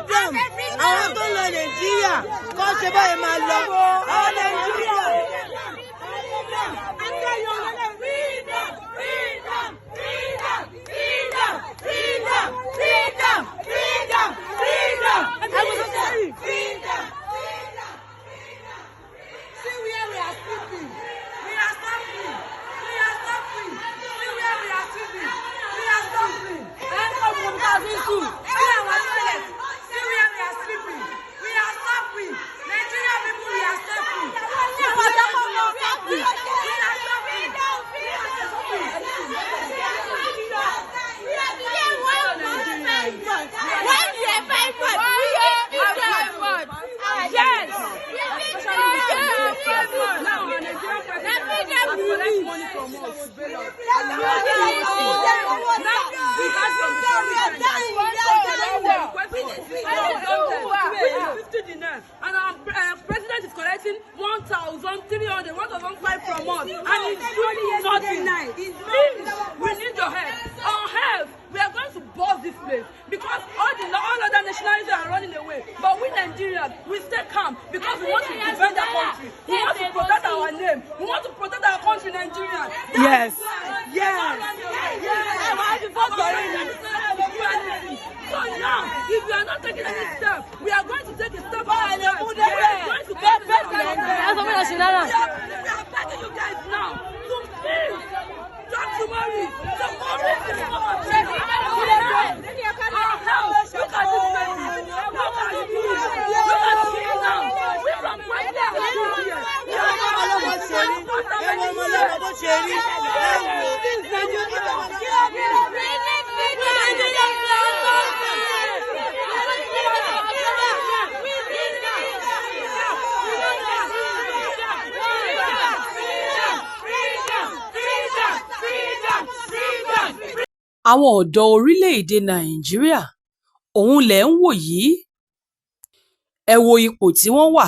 Freedom. Àwọn tó ń lọ Nàìjíríà kọ́ ṣe báyìí máa lọ. Àwọn Nàìjíríà. Freedom! Freedom! Freedom! Freedom! Freedom! Freedom! Freedom! Freedom! Freedom! Freedom! See where we are sleeping. We are suffering. We are suffering. See where we are sleeping. We are suffering. See our toilet. See where we are sleeping. We are suffering. Nigeria people, we are suffering. We are suffering. We are suffering. We are suffering. When you are 5 months, we are 5 months. Yes. Now, our Nigerian president has collect money from us. Now, we heard from the president that which is 50 dinar, and our president is collecting 1,300, 1,005 from us, and he's doing nothing. Please, we need your help. Our help, we are going to burst this place because all other nationalities are running away, but we Nigerians, we stay calm because we want to defend our country. We want to protect our name. We want to protect our country, Nigeria. Yes. So now, if we are not taking any step, we are going to take a step ourselves. We are going to take a step. We are begging you guys now to please talk to Maurice. To Maurice to come and check our house. Look at this person. Look at the food. Look at the now. We from West. Ẹ wo ọmọ ọlọ́mọ ṣe rí. Ẹ wo ọmọ ọlọ́mọ bó ṣe rí. Ẹ wo. Àwọn ọ̀dọ́ orílẹ̀-èdè Nàìjíríà ọ̀hún lẹ̀ ń wò yìí. Ẹ wo ipò tí wọ́n wà,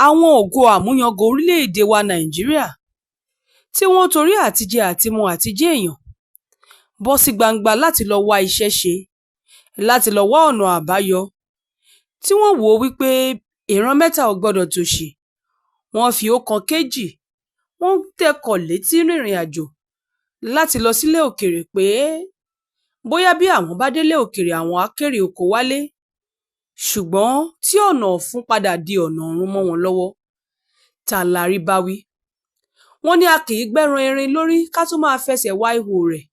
àwọn ògo àmúyangàn orílẹ̀-èdè wa Nàìjíríà tí wọ́n torí àtijẹ àtimu àti jẹ́èyàn bọ́ sí gbangba láti lọ́ọ́ wá iṣẹ́ ṣe, láti lọ́ọ́ wá ọ̀nà àbáyọ, tí wọ́n wò ó wípé ìran mẹ́ta ò gbọ́dọ̀ tòṣì. Wọ́n fi ọ̀kan kejì, wọ́n tẹkọ̀ létí rìnrìn-àjò láti lọ sílẹ̀ òkèèrè pé bóyá bí àwọn bá délé òkèèrè, àwọn á kérè oko wálé, ṣùgbọ́n tí ọ̀nà ọ̀fun padà di ọ̀nà ọ̀run mọ́ wọn lọ́wọ́. Ta la rí bá wí? Wọ́n ní a kì í gbẹ́ran erin lórí ká tún máa fẹsẹ̀ wa ihò rẹ̀.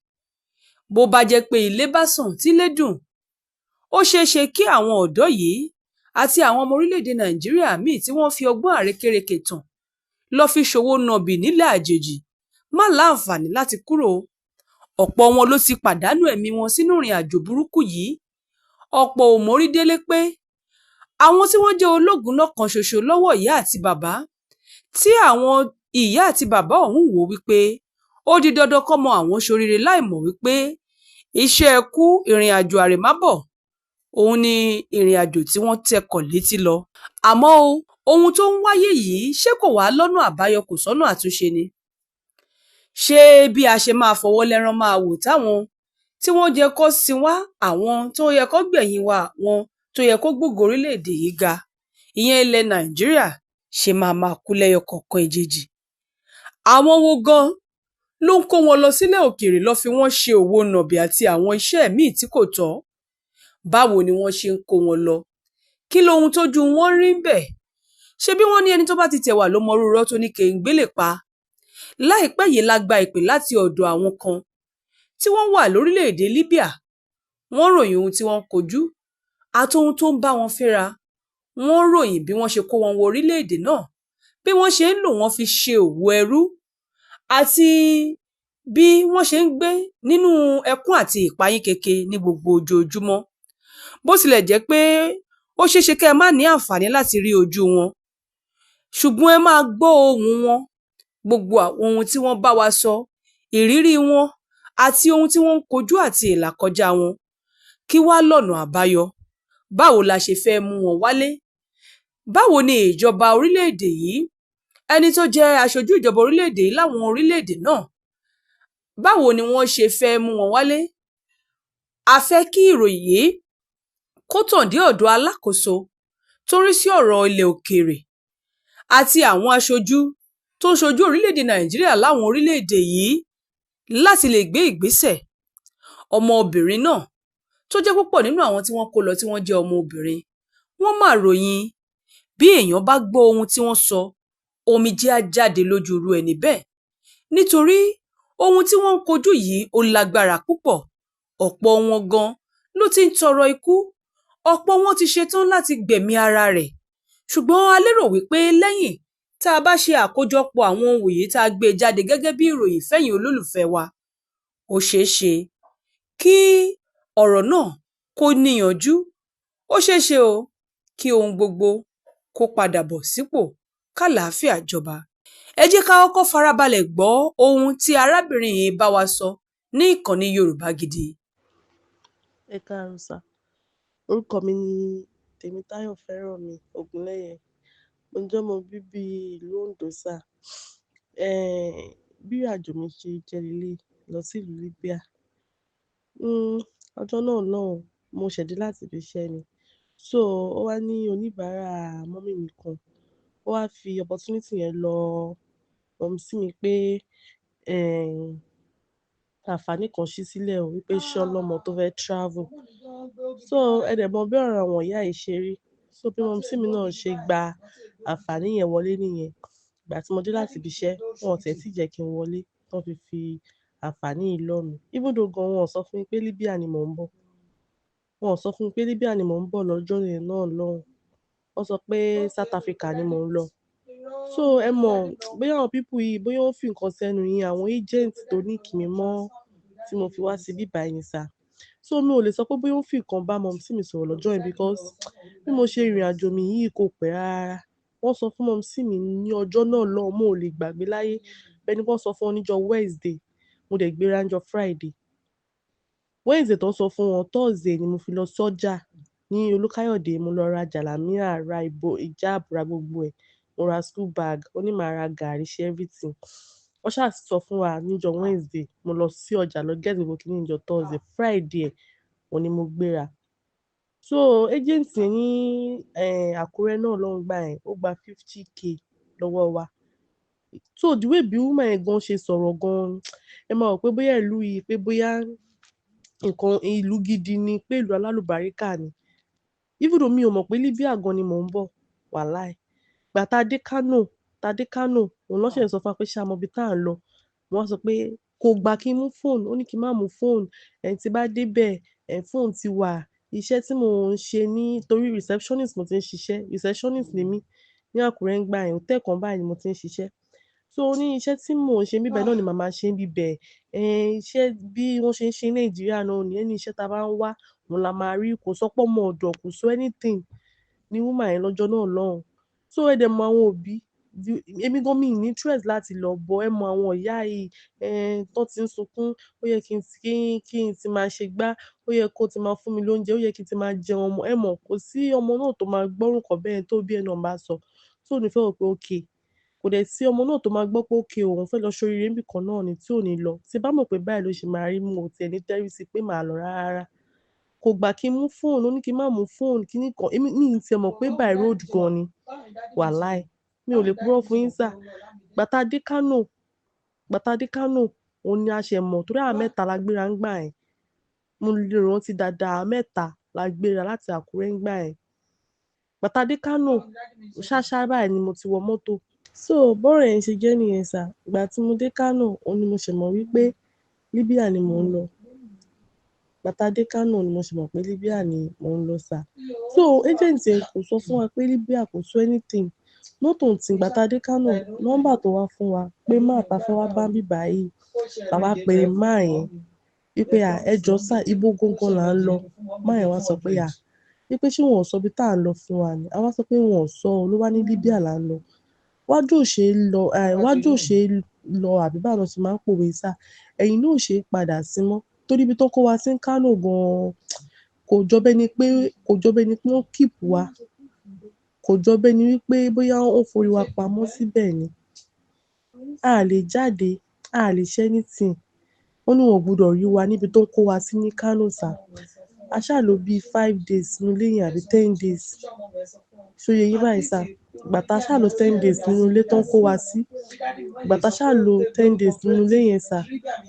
Bó bá jẹ́ pé ilé bá sàn tílé dùn, ó ṣeé ṣe kí àwọn ọ̀dọ́ yìí àti àwọn ọmọ orílẹ̀-èdè Nàìjíríà míì tí wọ́n fi ọgbọ́n àrékérekè tàn lọ fi ṣòwò nàbì nílẹ̀ àjèjì má láǹfààní láti kúrò. Ọ̀pọ̀ wọn ló ti pàdánù ẹ̀mí wọn sínú ìrìn-àjò burúkú yìí. Ọ̀pọ̀ ò mórí délé pé àwọn tí wọ́n jẹ́ ológun náà kan ṣoṣo lọ́wọ́ ìyá àti bàbá, tí àwọn ìyá àti bàbá ọ̀hún wò wípé ó di dandan kọ́mọ àwọn ṣoríire, láìmọ̀ wípé iṣẹ́ ẹkú ìrìn-àjò àrèmábọ̀ òun ni ìrìn-àjò tí wọ́n tẹkọ̀ létí lọ. Àmọ́ ó, ohun tó ń wáyé yìí, ṣé kò wá lọ́nà àbáyọ, kò sọ́nà àtúnṣe ni? Ṣé bí a ṣe máa fọwọ́ lẹ́rán máa wò táwọn tí wọ́n jẹ́ kó sin wá, àwọn tó yẹ kó gbẹ̀yìn wa, àwọn tó yẹ kó gbógo orílẹ̀-èdè yìí ga, ìyẹn ilẹ̀ Nàìjíríà, ṣe máa máa kú lẹ́yọ kọ̀ọ̀kan èjèèjì? Àwọn wo gan-an ló ń kó wọn lọ sílẹ̀ òkèèrè lọ́ọ́ fi wọ́n ṣe òwò nàbì àti àwọn iṣẹ́ míì tí kò tọ́? Báwo ni wọ́n ṣe ń kó wọn lọ? Kí lohun tójú wọn ń rí ńbẹ̀? Ṣebí wọ́n ní ẹni tó bá ti tẹ̀wà ló mọrú irọ́ tó ní kéńgbé lè pa. Láìpẹ́ yìí la gba ìpè láti ọ̀dọ̀ àwọn kan tí wọ́n wà lórílẹ̀-èdè Libya. Wọ́n ròyìn ohun tí wọ́n ń kojú àtohun tó ń bá wọn fínra. Wọ́n ròyìn bí wọ́n ṣe kó wọn wọ orílẹ̀-èdè náà, bí wọ́n ṣe ń lò wọ́n fi ṣe òwò ẹrú, àti bí wọ́n ṣe ń gbé nínú ẹkún àti ìpayínkeke ní gbogbo ojoojúmọ́. Bó tilẹ̀ jẹ́ pé ó ṣeé ṣe kẹ́ ẹ má ní àǹfààní láti rí ojú wọn, ṣùgbọ́n ẹ máa gbọ́ ohùn wọn, gbogbo àwọn ohun tí wọ́n bá wa sọ, ìrírí wọn àti ohun tí wọ́n ń kojú àti ìlàkọjá wọn. Kí wàá lọ́nà àbáyọ? Báwo la ṣe fẹ́ẹ́ mú wọn wálé? Báwo ni ìjọba orílẹ̀-èdè yìí, ẹni tó jẹ́ aṣojú ìjọba orílẹ̀-èdè yìí láwọn orílẹ̀-èdè náà, báwo ni wọ́n ṣe fẹ́ẹ́ mú wọn wálé? A fẹ́ kí ìròyìn yìí Kó tàn dé ọ̀dọ̀ alákòóso tó ń rí sí ọ̀rọ̀ ilẹ̀ òkèèrè àti àwọn aṣojú tó ń ṣojú orílẹ̀-èdè Nàìjíríà láwọn orílẹ̀-èdè yìí láti lè gbé ìgbésẹ̀. Ọmọbìnrin náà tó jẹ́ púpọ̀ nínú àwọn tí wọ́n kó lọ tí wọ́n jẹ́ ọmọbìnrin, wọ́n mà ròyìn bí èèyàn bá gbọ́ ohun tí wọ́n sọ, omijé á jáde lójú irú ẹni bẹ́ẹ̀, nítorí ohun tí wọ́n ń kojú yìí ó lágbára púpọ̀. Ọ̀pọ̀ wọn gan ló ti ń tọrọ ikú, ọ̀pọ̀ wọn ti ṣetán láti gbẹ̀mí ara rẹ̀. Ṣùgbọ́n a lérò wípé lẹ́yìn tá a bá ṣe àkójọpọ̀ àwọn ohun wọ̀nyí tá a gbé jáde gẹ́gẹ́ bí ìròyìn fẹ́yin olólùfẹ́ wa, ó ṣeé ṣe kí ọ̀rọ̀ náà kó níyanjú, ó ṣeé ṣe o kí ohun gbogbo kó padà bọ̀ sípò, kálàáfíà jọba. Ẹ jẹ́ ká kọ́kọ́ farabalẹ̀ gbọ́ ohun tí arábìnrin yìí bá wa sọ ní ìkànnì Yorùbá Gidi. Ẹ káàárọ̀ sà. Orúkọ mi ni Tèmítáyọ̀ Fẹ́rànmi Ògúnlẹ́yẹ. Mo jẹ́ ọmọ bíbí ìlú Oǹdó sà. Bí ìrìnàjò mi ṣe jẹ́ leléyìí lọ sí ìlú Libya. Hmm, ọjọ́ náà lọ́hùn, mo ṣẹ̀ dé láti ibi iṣẹ́ ni. So ó wá ní oníbàárà mummy mi kan. Ó wá fi opportunity yẹn lọ mumsy mi pé, àǹfààní kan ṣí sílẹ̀ o, wípé ṣé ọlọ́mọ tó fẹ́ travel. So ẹ dẹ̀ mọ bí ọ̀rọ̀ àwọn ìyá yìí ṣe rí. So bí mumsy mi náà ṣe gba àǹfààní yẹn wọlé nìyẹn. Ìgbà tí mo dé láti ibi iṣẹ́, wọ́n ò tiẹ̀ tí jẹ́ kí n wọlé, tán fi fi àǹfààní yìí lọ̀ mí. Even though gan wọ́n ò sọ fún mi pé Libya ni mò ń bọ̀. Wọ́n ò sọ fún mi pé Libya ni mò ń bọ̀ lọ́jọ́ yẹn náà lọ́hùn. Wọ́n sọ pé South Africa ni mò ń lọ. So ẹ mọ̀, bóyá àwọn people yìí, bóyá wọ́n fi nǹkan sẹ́nu yín, àwọn agent tó link mi mọ́ tí mo fi wá sí ibí báyìí ni sà. So mi ò lè sọ pé bóyá ó fi nǹkan bá mumsy mi sọ̀rọ̀ lọ́jọ́ yẹn because bí mo ṣe rìnrìnàjò mi yìí kò pẹ́ rárá. Wọ́n sọ fún mumsy mi ní ọjọ́ náà lọ́hùn, mo ò lè gbàgbé láyé. Bẹ́ẹ̀ ni wọ́n sọ fún wọn níjọ́ Wednesday, mo dẹ̀ gbéra níjọ́ Friday. Wednesday tó ń sọ fún wọn, Thursday ni mo fi lọ sọ́jà ní Olúkáyọ̀dé. Mo lọ ra jàlámíà, ra ìbò, hijab, ra gbogbo ẹ̀. Mo ra school bag, ó ní màá ra gàárì, ṣe everything. Wọ́n ṣà sọ fún wa níjọ́ Wednesday, mo lọ sí ọjà lọ get gbogbo kíní níjọ́ Thursday. Friday ẹ̀, òun ni mo gbéra. So agent yẹn ní, Àkúrẹ́ náà ló ń gbà yẹn, ó gba 50K lọ́wọ́ wa. So the way bí woman yẹn gan ṣe sọ̀rọ̀ gan, ẹ máa rò pé bóyá ìlú yìí, pé bóyá nǹkan ìlú gidi ni, pé ìlú alálùbáríkà ni. Even though mi ò mọ̀ pé Libya gan ni mò ń bọ̀, wàláì. Ìgbà tá dé Kano, tá dé Kano, òun ló ṣẹ̀ sọ fún wa pé ṣé a mọ ibi tá à ń lọ. Mo wá sọ pé kò gbà kí n mú phone, ó ní kí n má mú phone. Tí bá dé bẹ̀, phone ti wà. Iṣẹ́ tí mò ń ṣe ní, torí receptionist mo ti ń ṣiṣẹ́, receptionist ni mí ní Àkúrẹ́ ń gbà yẹn, hotel kan báyìí ni mo ti ń ṣiṣẹ́. So ó ní iṣẹ́ tí mò ń ṣe níbẹ̀ náà ni màá máa ṣe níbẹ̀. Iṣẹ́ bí wọ́n ṣe ń ṣe ní Nàìjíríà náà ni, ẹni iṣẹ́ tá a bá ń wá, òun la máa rí. Kò sọ pé ọmọ ọ̀dọ̀, kò sọ anything ní woman yẹn lọ́jọ́ náà lọ́hùn. So ẹ dẹ̀ mọ àwọn òbí, èmi gan mi ní interest láti lọ bọ̀. Ẹ mọ àwọn ìyá yìí, tó ti ń sunkún, ó yẹ kí n ti, kí n ti máa ṣe gbá, ó yẹ kó ti máa fún mi lóúnjẹ, ó yẹ kí n ti máa jẹun ọmọ. Ẹ mọ̀, kò sí ọmọ náà tó máa gbọ́ orúkọ bẹ́ẹ̀ tó bí ẹni náà bá sọ. Tó ní fẹ́ rò pé okay. Kò dẹ̀ sí ọmọ náà tó máa gbọ́ pé okay òun fẹ́ lọ ṣoríire níbì kan náà ni tí ò ní lọ. Tí bá mọ̀ pé báyìí ló ṣe máa rí, mo ò tiẹ̀ ní tẹ́rí sí pé màá lọ rárá. Kò gbà kí n mú phone, ó ní kí n má mú phone, kí nìkan. Èmi, mi ò tiẹ̀ mọ̀ pé by road gan ni. Wàláì. Mi ò lè purọ́ fún yín sà. Ìgbà tá dé Kano, ìgbà tá dé Kano, òun ni a ṣẹ̀ mọ̀ torí àwa mẹ́ta la gbéra nígbà yẹn. Mo lè rántí dáadáa, àwa mẹ́ta la gbéra láti Àkúrẹ́ nígbà yẹn. Ìgbà tá dé Kano, ṣáṣá báyìí ni mo ti wọ mọ́tò. So bọ́rọ̀ yẹn ṣe jẹ́ nìyẹn sà. Ìgbà tí mo dé Kano, òun ni mo ṣẹ̀ mọ̀ wípé Libya ni mò ń lọ. Ìgbà tá dé Kano ni mo ṣẹ̀ mọ̀ pé Libya ni mò ń lọ sà. So agent yẹn kò sọ fún wa pé Libya, kò sọ anything. Not until ìgbà tá dé Kano, nọ́mbà tó wá fún wa pé máa ta fẹ́ wá bá ń bí báyìí, làwa pe man yẹn wípé à, ẹ jọ sá, ibo gangan là ń lọ. Man yẹn wá sọ pé à, wípé ṣé wọn ò sọ ibi tá à ń lọ fún wa ni. A wá sọ pé wọn ò sọ, ló wá ní Libya là ń lọ. Wájú ò ṣe lọ, wájú ò ṣe lọ àbí báwo ni wọ́n ṣe máa ń pòwe sá. Ẹ̀yìn náà ò ṣe padà sí mọ́. Torí ibi tó kó wa sí Kano gan, kò jọ bẹ́ẹ̀ ni pé, kò jọ bẹ́ẹ̀ ni pé wọ́n keep wa. Kò jọ bẹ́ẹ̀ ni wípé bóyá ó forí wa pamọ́ síbẹ̀ ni. A lè jáde, a lè ṣe anything. Wọ́n ní wọn ò gbọdọ̀ rí wa níbi tó ń kó wa sí ní Kano sà. A ṣáà lò bíi 5 days nínú ilé yẹn àbí 10 days. Ṣó yé yín báyìí sà? Ìgbà tá a ṣáà lò 10 days nínú ilé tó ń kó wa sí, ìgbà tá a ṣáà lò 10 days nínú ilé yẹn sà,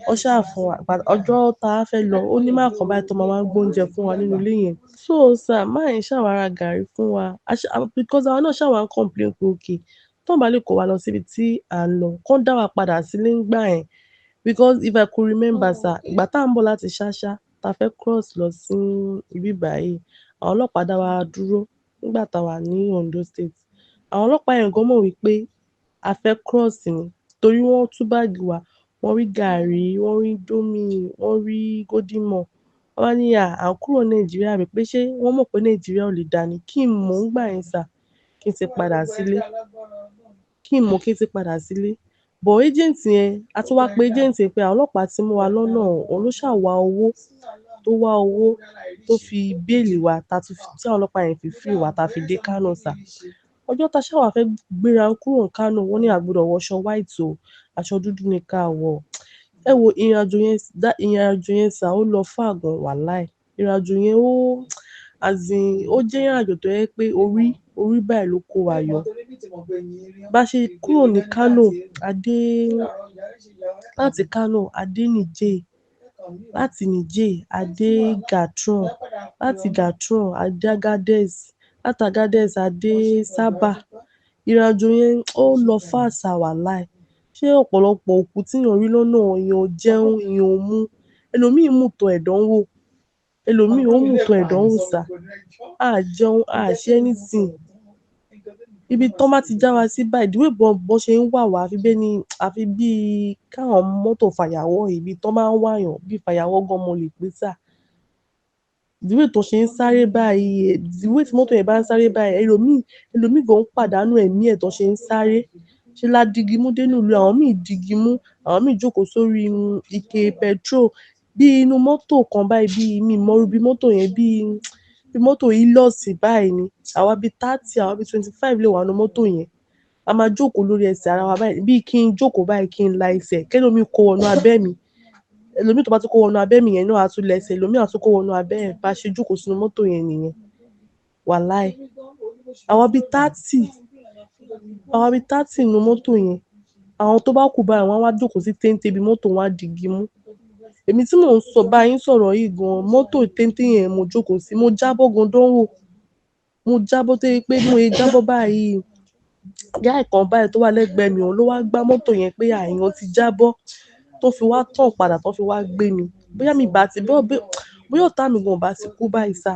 wọ́n ṣáà fún wa. Ọjọ́ tá a fẹ́ lọ, ó ní man kan báyìí tó máa wá gbóúnjẹ fún wa nínú ilé yẹn. So sà, man yẹn ṣáà wá ra gàrí fún wa. Because àwa náà ṣáà wá ń complain pé okay, tọ́n bá lè kó wa lọ síbi tí à ń lọ, kán dá wa padà sílé ńgbà yẹn. Because if I could remember sir, ìgbà tá à ń bọ̀ láti Ṣáṣá, tá a fẹ́ cross lọ sí ibi báyìí, àwọn ọlọ́pàá dá wa dúró nígbà tá a wà ní Ondo State. Àwọn ọlọ́pàá yẹn gan mọ̀ wípé a fẹ́ cross ni, torí wọ́n tú báàgì wa, wọ́n rí gàrí, wọ́n rí Indomie, wọ́n rí Golden Morn. Wọ́n wá ní à ń kúrò Nàìjíríà rí, pé ṣé wọ́n mọ̀ pé Nàìjíríà ò lè dá ni? Kí n mọ̀ ńgbà yẹn sà, kí n ti padà sílé. Kí n mọ̀ kí n ti padà sílé. But agent yẹn, a tún wá pe agent yẹn pé àwọn ọlọ́pàá ti mú wa lọ́nà o. Òun ló ṣà wá owó, tó wá owó tó fi bail wa, tá tún fi, tí àwọn ọlọ́pàá yẹn fi free wa, tá fi dé Kano sà. Ọjọ́ tá ṣáà wá fẹ́ gbéra kúrò ní Kano, wọ́n ní a gbọdọ̀ wọṣọ white o, aṣọ dúdú ni ká wọ̀. Ẹ wo ìrìnàjò yẹn, ìrìnàjò yẹn sà, ó lọ far gan, wàláì. Ìrìnàjò yẹn ó, as in, ó jẹ́ ìrìnàjò tó jẹ́ pé orí, orí báyìí ló kó wa yọ. Bá ṣe kúrò ní Kano, a dé láti Kano, a dé Niger. Láti Niger, a dé Gatron. Láti Gatron, a dé Agadez. Láti Agadez, a dé Saba. Ìrìnàjò yẹn ó lọ far sà, wàláì. Ṣé ọ̀pọ̀lọpọ̀ òkú tí èèyàn rí lọ́nà, èèyàn ò jẹun, èèyàn ò mu. Ẹlòmíì mú ìtọ̀ ẹ̀dánwò. Ẹlòmíì ó mú ìtọ̀ ẹ̀dánwò sà. A jẹun, a ṣe anything. Ibi tán bá ti já wa sí báyìí, the way bọ́n ṣe ń wà wá, àfi bẹ́ẹ̀ ni, àfi bí káwọn mọ́tò fàyàwọ́, ibi tán máa ń wàyàn, bí fàyàwọ́ gan mo lè pé sà. The way tó ṣe ń sáré báyìí, the way tí mọ́tò yẹn bá ń sáré báyìí, ẹlòmíì gan ń pàdánù ẹ̀mí ẹ̀ tó ṣe ń sáré. Ṣé la digi mú dénú ìlú, àwọn míì digi mú, àwọn míì jókòó sórí ike petrol. Bí inú mọ́tò kan báyìí, bí mi mọ irú bí mọ́tò yẹn, bí mọ́tò Hilux báyìí ni. Àwa bí 30, àwa bí 25 lè wà nínú mọ́tò yẹn. A máa jókòó lórí ẹsẹ̀ ara wa báyìí, bí kí n jókòó báyìí kí n la ẹsẹ̀, kẹ́lòmíì kó wọnú abẹ́ mi. Ẹlòmíì tó bá tún kó wọnú abẹ́ mi yẹn náà á tún lẹsẹ̀, ẹlòmíì á tún kó wọnú abẹ́ ẹ̀. Bá ṣe jókòó sínú mọ́tò yẹn nìyẹn. Wàláì. Àwa bí 30, àwa bí 30 nínú mọ́tò yẹn. Àwọn tó bá kú báyìí, wọ́n á wá jókòó sí téńté bí mọ́tò, wọn á digi mú. Èmi tí mò ń sọ bá yín sọ̀rọ̀ yìí gan, mọ́tò téńté yẹn mo jókòó sí, mo jábọ́ gan dánwò. Mo jábọ́ tó jẹ́ pé bí mo ṣe jábọ́ báyìí, guy kan báyìí tó wà lẹ́gbẹ̀ẹ́ mi, òun ló wá gbá mọ́tò yẹn pé àìyàn ti jábọ́, tó fi wá tàn padà, tó fi wá gbé mi. Bóyá mi bá ti, bóyá ọ̀tá mi gan ò bá ti kú báyìí sà.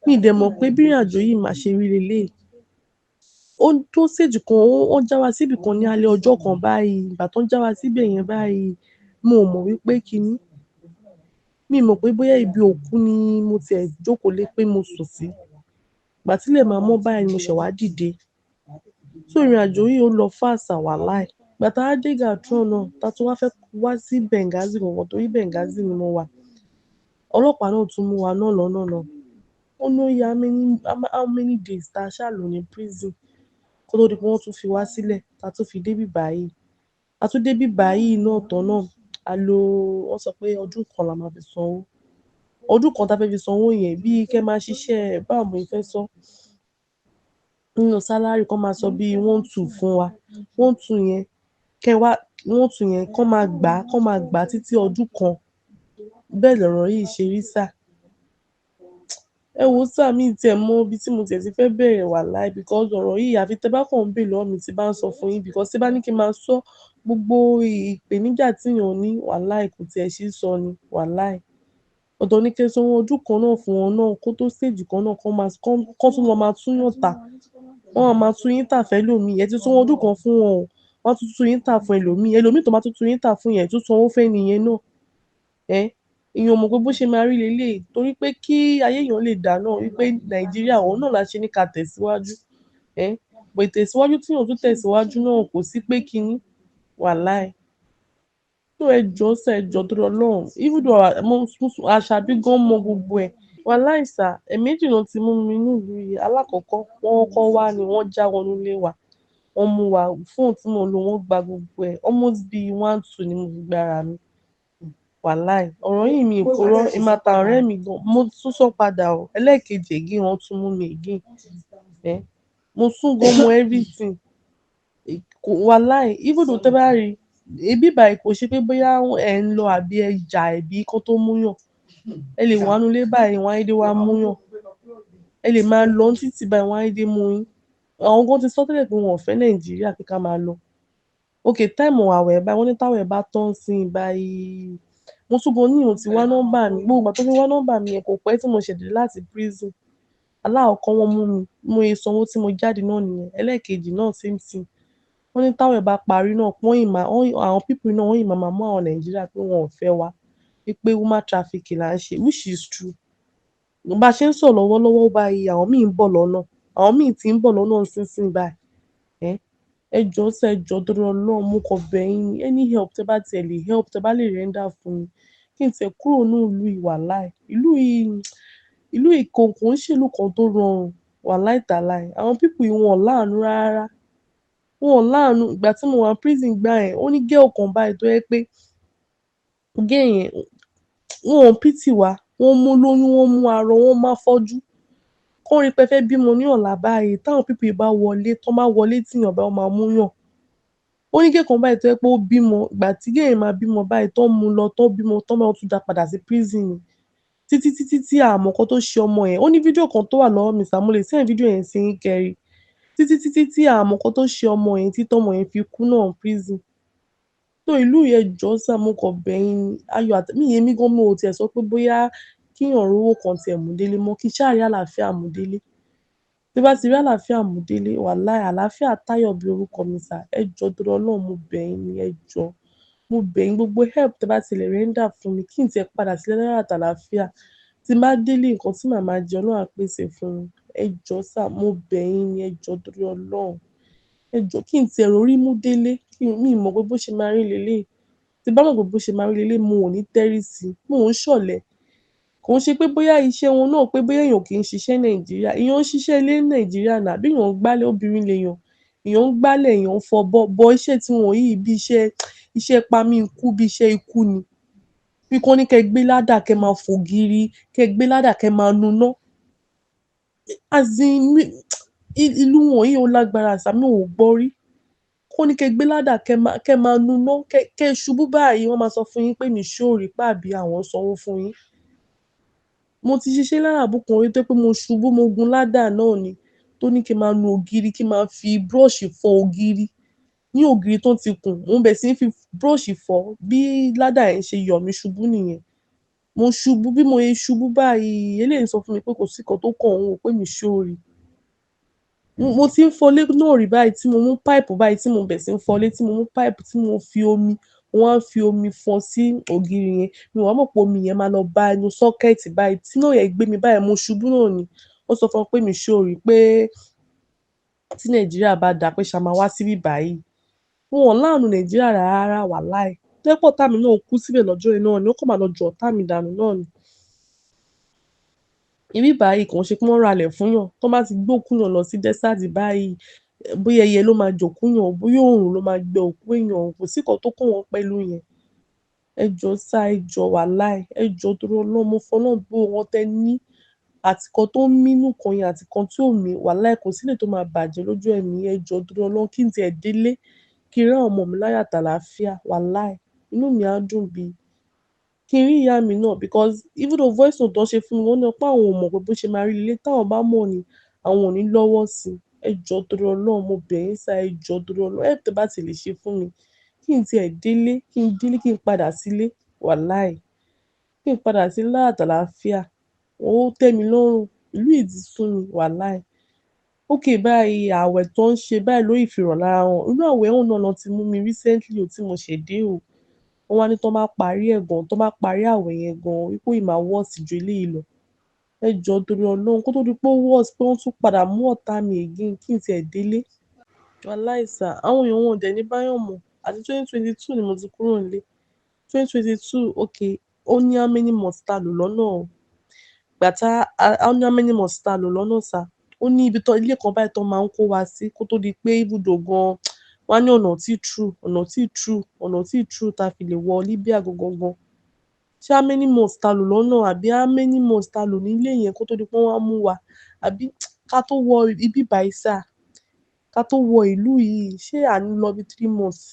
Mi ì dẹ̀ mọ̀ pé bí ìrìnàjò yìí máa ṣe rí leléyìí. Ó tó stage kan, ó já wa síbi kan ní alẹ́ ọjọ́ kan báyìí. Ìgbà tó ń já wa síbẹ̀ yẹn báyìí, mo ò mọ̀ wípé kíní. Mi ò mọ̀ pé bóyá ibi òkú ni mo ti ẹ̀ jókòó lé pé mo sùn sí. Ìgbà tí ilẹ̀ máa mọ́ báyìí ni mo ṣẹ̀ wá dìde. So ìrìnàjò yìí ó lọ far sà, wàláì. Ìgbà tá a dé Gatron náà, tá tún wá fẹ́ wá sí Benghazi gangan, torí Benghazi ni mo wà. Ọlọ́pàá náà tún mú wa náà lọ́nà náà. Ó ní ó yẹ how many days tá a ṣáà lò ní prison kó tó di pé wọ́n tún fi wá sílẹ̀, tá tún fi dé ibí báyìí. A tún dé ibí báyìí náà tán náà. A lò, wọ́n sọ pé ọdún kan la máa fi sanwó. Ọdún kan tá fẹ́ fi sanwó yẹn, bí kẹ́ máa ṣiṣẹ́, báwo mo ṣe fẹ́ sọ? Nínú salary kan máa sọ bí one two fún wa. One two yẹn, kẹ́ wá, one two yẹn kán máa gbà, kán máa gbà títí ọdún kan. Bẹ́ẹ̀ lọ̀rọ̀ yìí ṣe rí sà. Ẹ wo sà, mi tí ẹ mọ ibi tí mo tiẹ̀ ti fẹ́ bẹ̀rẹ̀, wàláì, because ọ̀rọ̀ yìí, àfi tẹ bá kàn ń béèrè lọ́wọ́ mi tí bá ń sọ fún yín, because tí bá ní kí n máa sọ gbogbo ìpèníjà tí èèyàn ní, wàláì kò tiẹ̀ ṣe é sọ ni, wàláì. Ọ̀tọ̀ ní kí ẹ sanwó ọdún kan náà fún wọn náà kó tó stage kan náà kán máa kán tún lọ máa túyàn tà. Wọ́n máa máa tún yín tà fún ẹlòmíì. Ẹ ti sanwó ọdún kan fún wọn o. Wọ́n á tún tún yín tà fún ẹlòmíì. Ẹlòmíì tó bá tún tún yín tà fún yẹn, tún sanwó fún ẹni yẹn náà. Èèyàn ò mọ̀ pé bó ṣe máa rí leléyìí, torí pé kí ayé èèyàn lè dà náà wípé Nàìjíríà òun náà la ṣe ní ká tẹ̀síwájú. But ìtẹ̀síwájú tí èèyàn tún tẹ̀síwájú náà kò sí pé kíní, wàláì. So ẹ jọ̀ọ́ sir, ẹ jọ̀ọ́ torí Ọlọ́run. Even though mo Àṣàbí gan mọ gbogbo ẹ̀. Wàláì sà, ẹ̀ẹ̀mejì náà ti mú mi nínú ìlú yìí. Alákọ̀ọ́kọ́, wọ́n kọ́kọ́ wá ni wọ́n já wọnú ilé wa. Wọ́n mú wa, fóònù tí mò ń lò, wọ́n gba gbogbo ẹ̀. Almost bí one two ni mo fi gba ara mi. Wàláì, ọ̀rọ̀ yìí mi ò purọ́, èmi àtàwọn ọ̀rẹ́ mi gan, mo tún sọ padà o. Ẹlẹ́ẹ̀kejì again, wọ́n tún mú mi again. Eh, mo sún gan mọ everything. Wàláì, even though tẹ́ bá rí, ibi báyìí kò ṣe pé bóyá ẹ ń lọ àbí ẹ jà ẹ̀bí kó tó múyàn. Ẹ lè wà nínú ilé báyìí, wọ́n á dé wá múyàn. Ẹ lè máa lọ ní títì báyìí, wọ́n á dé mú yín. Àwọn gan ti sọ tẹ́lẹ̀ pé wọn ò fẹ́ Nàìjíríà pé ká máa lọ. Okay, time àwẹ̀ báyìí, wọ́n ní táwẹ̀ bá tán sí i báyìí. Mo tún gan ní òun ti wá nọ́mbà mi. Gbogbo ìgbà tó fi wá nọ́mbà mi yẹn kò pẹ́ tí mo ṣẹ̀ dé láti prison. Alákọ̀ọ́kọ́ wọ́n mú mi, mo ye sanwó tí mo jáde náà nìyẹn. Ẹlẹ́ẹ̀kejì náà same thing. Wọ́n ní táwẹ̀ bá parí náà, wọ́n yìí máa, àwọn people náà wọ́n yìí máa máa mú àwọn Nàìjíríà pé wọn ò fẹ́ wa. Wípé human trafficking là ń ṣe, which is true. Bá ṣe ń sọ̀rọ̀ lọ́wọ́lọ́wọ́ báyìí, àwọn míì ń bọ̀ lọ́nà. Àwọn míì tí ń bọ̀ lọ́nà nísinsìnyí báyìí. Eh, ẹ jọ̀ọ́ sir, ẹ jọ̀ọ́ torí Ọlọ́run, mo kàn bẹ̀ yín ni. Any help tẹ bá ti ẹ lè help, tẹ bá lè render fún mi. Kí n tiẹ̀ kúrò nínú ìlú yìí, wàláì. Ìlú yìí kò ń ṣe ìlú kan tó rọrùn. Wàláì tàláì. Àwọn people yìí wọn ò láàánú rárá. Wọn ò láàánú. Ìgbà tí mo wà ní prison ìgbà yẹn, ó ní girl kan báyìí tó jẹ́ pé girl yẹn, wọn ò pity wa. Wọ́n mú olóyún, wọ́n mú arọ, wọ́n mú afọ́jú. Kán rí pé ẹ fẹ́ bímọ ní ọ̀la báyìí, táwọn people yìí bá wọlé, tán bá wọlé tìyàn báyìí, wọ́n máa mú yàn. Ó ní girl kan báyìí tó jẹ́ pé ó bímọ. Ìgbà tí girl yẹn máa bímọ báyìí, tán mú lọ, tán bímọ tán báyìí, wọ́n tún dá padà sí prison ni. Títí títí tí a mọ̀ nǹkan tó ṣe ọmọ yẹn. Ó ní fídíò kan tó wà lọ́wọ́ mi sir, mo lè send fídíò yẹn sí yín kẹ́ rí. Títí títí tí a mọ̀ nǹkan tó ṣe ọmọ yẹn tí tọ́mọ yẹn fi kú náà prison. So ìlú yìí, ẹ jọ̀ọ́ sir, mo kàn bẹ̀ yín ni. Ayọ̀ àti mi èmi gan mo ò tiẹ̀ sọ pé bóyá kíyàn rówó kan tiẹ̀ mú délé mọ́, kí n ṣáà rí àlàáfíà mú délé. Tí bá ti rí àlàáfíà mú délé, wàláì, àlàáfíà táyọ̀ bí orúkọ mi sir. Ẹ jọ̀ọ́ torí Ọlọ́run, mo bẹ̀ yín ni, ẹ jọ̀ọ́. Mo bẹ̀ yín, gbogbo help tẹ bá ti lè render fún mi, kí n tiẹ̀ padà sílé láyọ̀ àti àlàáfíà. Tí n bá délé, nǹkan tí màá máa jẹ, Ọlọ́run á pèsè fún mi. Ẹ jọ̀ọ́ sir, mo bẹ̀ yín ni, ẹ jọ̀ọ́ torí Ọlọ́run. Ẹ jọ̀ọ́ kí n tiẹ̀ rórí mú délé. Kí mi mọ̀ pé bó ṣe máa rí leléyìí. Tí bá mọ̀ pé bó ṣe máa rí leléyìí, mo ò ní tẹ́rí sí i. Mo ò ń ṣọ̀lẹ. Kò ń ṣe pé bóyá iṣẹ́ wọn náà pé bóyá èèyàn kì í ṣiṣẹ́ Nàìjíríà. Èèyàn ń ṣiṣẹ́ ilé ní Nàìjíríà náà, bí èèyàn ń gbálẹ̀, obìnrin lèèyàn. Èèyàn ń gbálẹ̀, èèyàn ń fọbọ́. But iṣẹ́ tí wọ́n yìí bí iṣẹ́, iṣẹ́ pamí ikú, bí iṣẹ́ ikú ni. Bí kán ní kẹ́ gbé ladder kẹ́ máa fò ògiri, kẹ́ gbé ladder kẹ́ máa nuná. As in, ìlú wọn yìí ó lágbára sir, mi ò gbọ́ rí. Kán ní kẹ́ gbé ladder kẹ́ máa nuná, kẹ́ ṣubú báyìí, wọ́n máa sọ fún yín pé nìṣó rí pé àbí àwọn sanwó fún yín. Mo ti ṣiṣẹ́ láràbù kan rí tó jẹ́ pé mo ṣubú, mo gun ladder náà ni, tó ní kí n máa nu ògiri, kí n máa fi brush fọ ògiri. Ní ògiri tó ti kùn, mo bẹ̀rẹ̀ sí ní fi brush fọ, bí ladder yẹn ṣe yọ̀ mí ṣubú nìyẹn. Mo ṣubú, bí mo ṣe ṣubú báyìí, eléyìí sọ fún mi pé kò sí nǹkan tó kàn òun o, pé mi ṣó rí. Mo ti ń fọlé náà rí báyìí tí mo mú pipe báyìí tí mo bẹ̀rẹ̀ sí ń fọlé, tí mo mú pipe tí mo fi omi, mo wá ń fi omi fọn sí ògiri yẹn. Mi ò wá mọ̀ pé omi yẹn máa lọ bá inú socket báyìí. Tí iná yẹn gbé mi báyìí, mo ṣubú náà ni. Ó sọ fún wọn pé mi ṣó rí pé tí Nàìjíríà bá dà pé ṣá máa wá síbí báyìí. Wọn ò láàánú Nàìjíríà rárá, wàláì. Tó jẹ́ pé ọ̀tá mi náà kú síbẹ̀ lọ́jọ́ yẹn náà ni, ó kàn máa lọ ju ọ̀tá mi dànù náà ni. Ibi báyìí kò ń ṣe pé wọ́n ralẹ̀ fún yàn. Tán bá ti gbé òkú yàn lọ sí desert báyìí, bóyá ẹyẹ ló máa jòkú yàn, bóyá òòrùn ló máa gbẹ òkú èèyàn, kò sí nǹkan tó kàn wọ́n pẹ̀lú yẹn. Ẹ jọ̀ọ́ sir, ẹ jọ̀ọ́, wàláì, ẹ jọ̀ọ́ torí Ọlọ́run, mo fọlọ́run gbogbo nǹkan tẹ ní àti nǹkan tó ń mí nínú nǹkan yẹn àti nǹkan tí ò mí, wàláì kò sí eléyìí tó máa bàjẹ́ lójú ẹ̀mí. Ẹ jọ̀ọ́ torí Ọlọ́run, kí n tiẹ̀ délé, kí n rí àwọn ọmọ mi láyọ̀ àti àlàáfíà, wàláì, inú mi á dùn bí kí n rí ìyá mi náà, because even though voice note tó ṣe fún mi, wọ́n ní pé àwọn ò mọ̀ pé bó ṣe máa rí leléyìí, táwọn bá mọ̀ ni àwọn ò ní lọ́wọ́ sí i. Ẹ jọ̀ọ́ torí Ọlọ́run, mo bẹ̀ yín sir, ẹ jọ̀ọ́ torí Ọlọ́run, help tẹ bá ti lè ṣe fún mi, kí n tiẹ̀ délé, kí n délé, kí n padà sílé, wàláì, kí n padà sílé láyọ̀ àti àlàáfíà. Ó tẹ́ mi lọ́rùn. Ìlú yìí ti sú mi, wàláì. Okay báyìí, ààwẹ̀ tó ń ṣe báyìí ló ìfihàn lára wọn. Inú ààwẹ̀ òun náà ló ti mú mi recently o tí mo ṣẹ̀ dé o. Wọ́n wá ní tán bá parí ẹ̀ gan, tán bá parí ààwẹ̀ yẹn gan, wípé ó ì máa worse ju eléyìí lọ. Ẹ jọ̀ọ́ torí Ọlọ́run, kó tó di pé ó worse pé wọ́n tún padà mú ọ̀tá mi again, kí n tiẹ̀ délé. Wàláì sir, àwọn èèyàn wọn ò dẹ̀ ní báyàn mọ̀. Àti 2022 ni mo ti kúrò nílé. 2022, okay, ó ní how many months tá lò lọ́nà o. Ìgbà tá, ó ní how many months tá lò lọ́nà sir. Ó ní ibi tó ilé kan báyìí tó máa ń kó wa sí kó tó di pé ibùdó gan wọ́n á ní ọ̀nà tí true, ọ̀nà tí true, ọ̀nà tí true tá fi lè wọ Libya gangan gan. Ṣé how many months ta lò lọ́nà, àbí how many months ta lò nílé yẹn kó tó di pé wọ́n á mú wa, àbí ká tó wọ ibi báyìí sà, ká tó wọ ìlú yìí, ṣé à ń lọ bí 3 months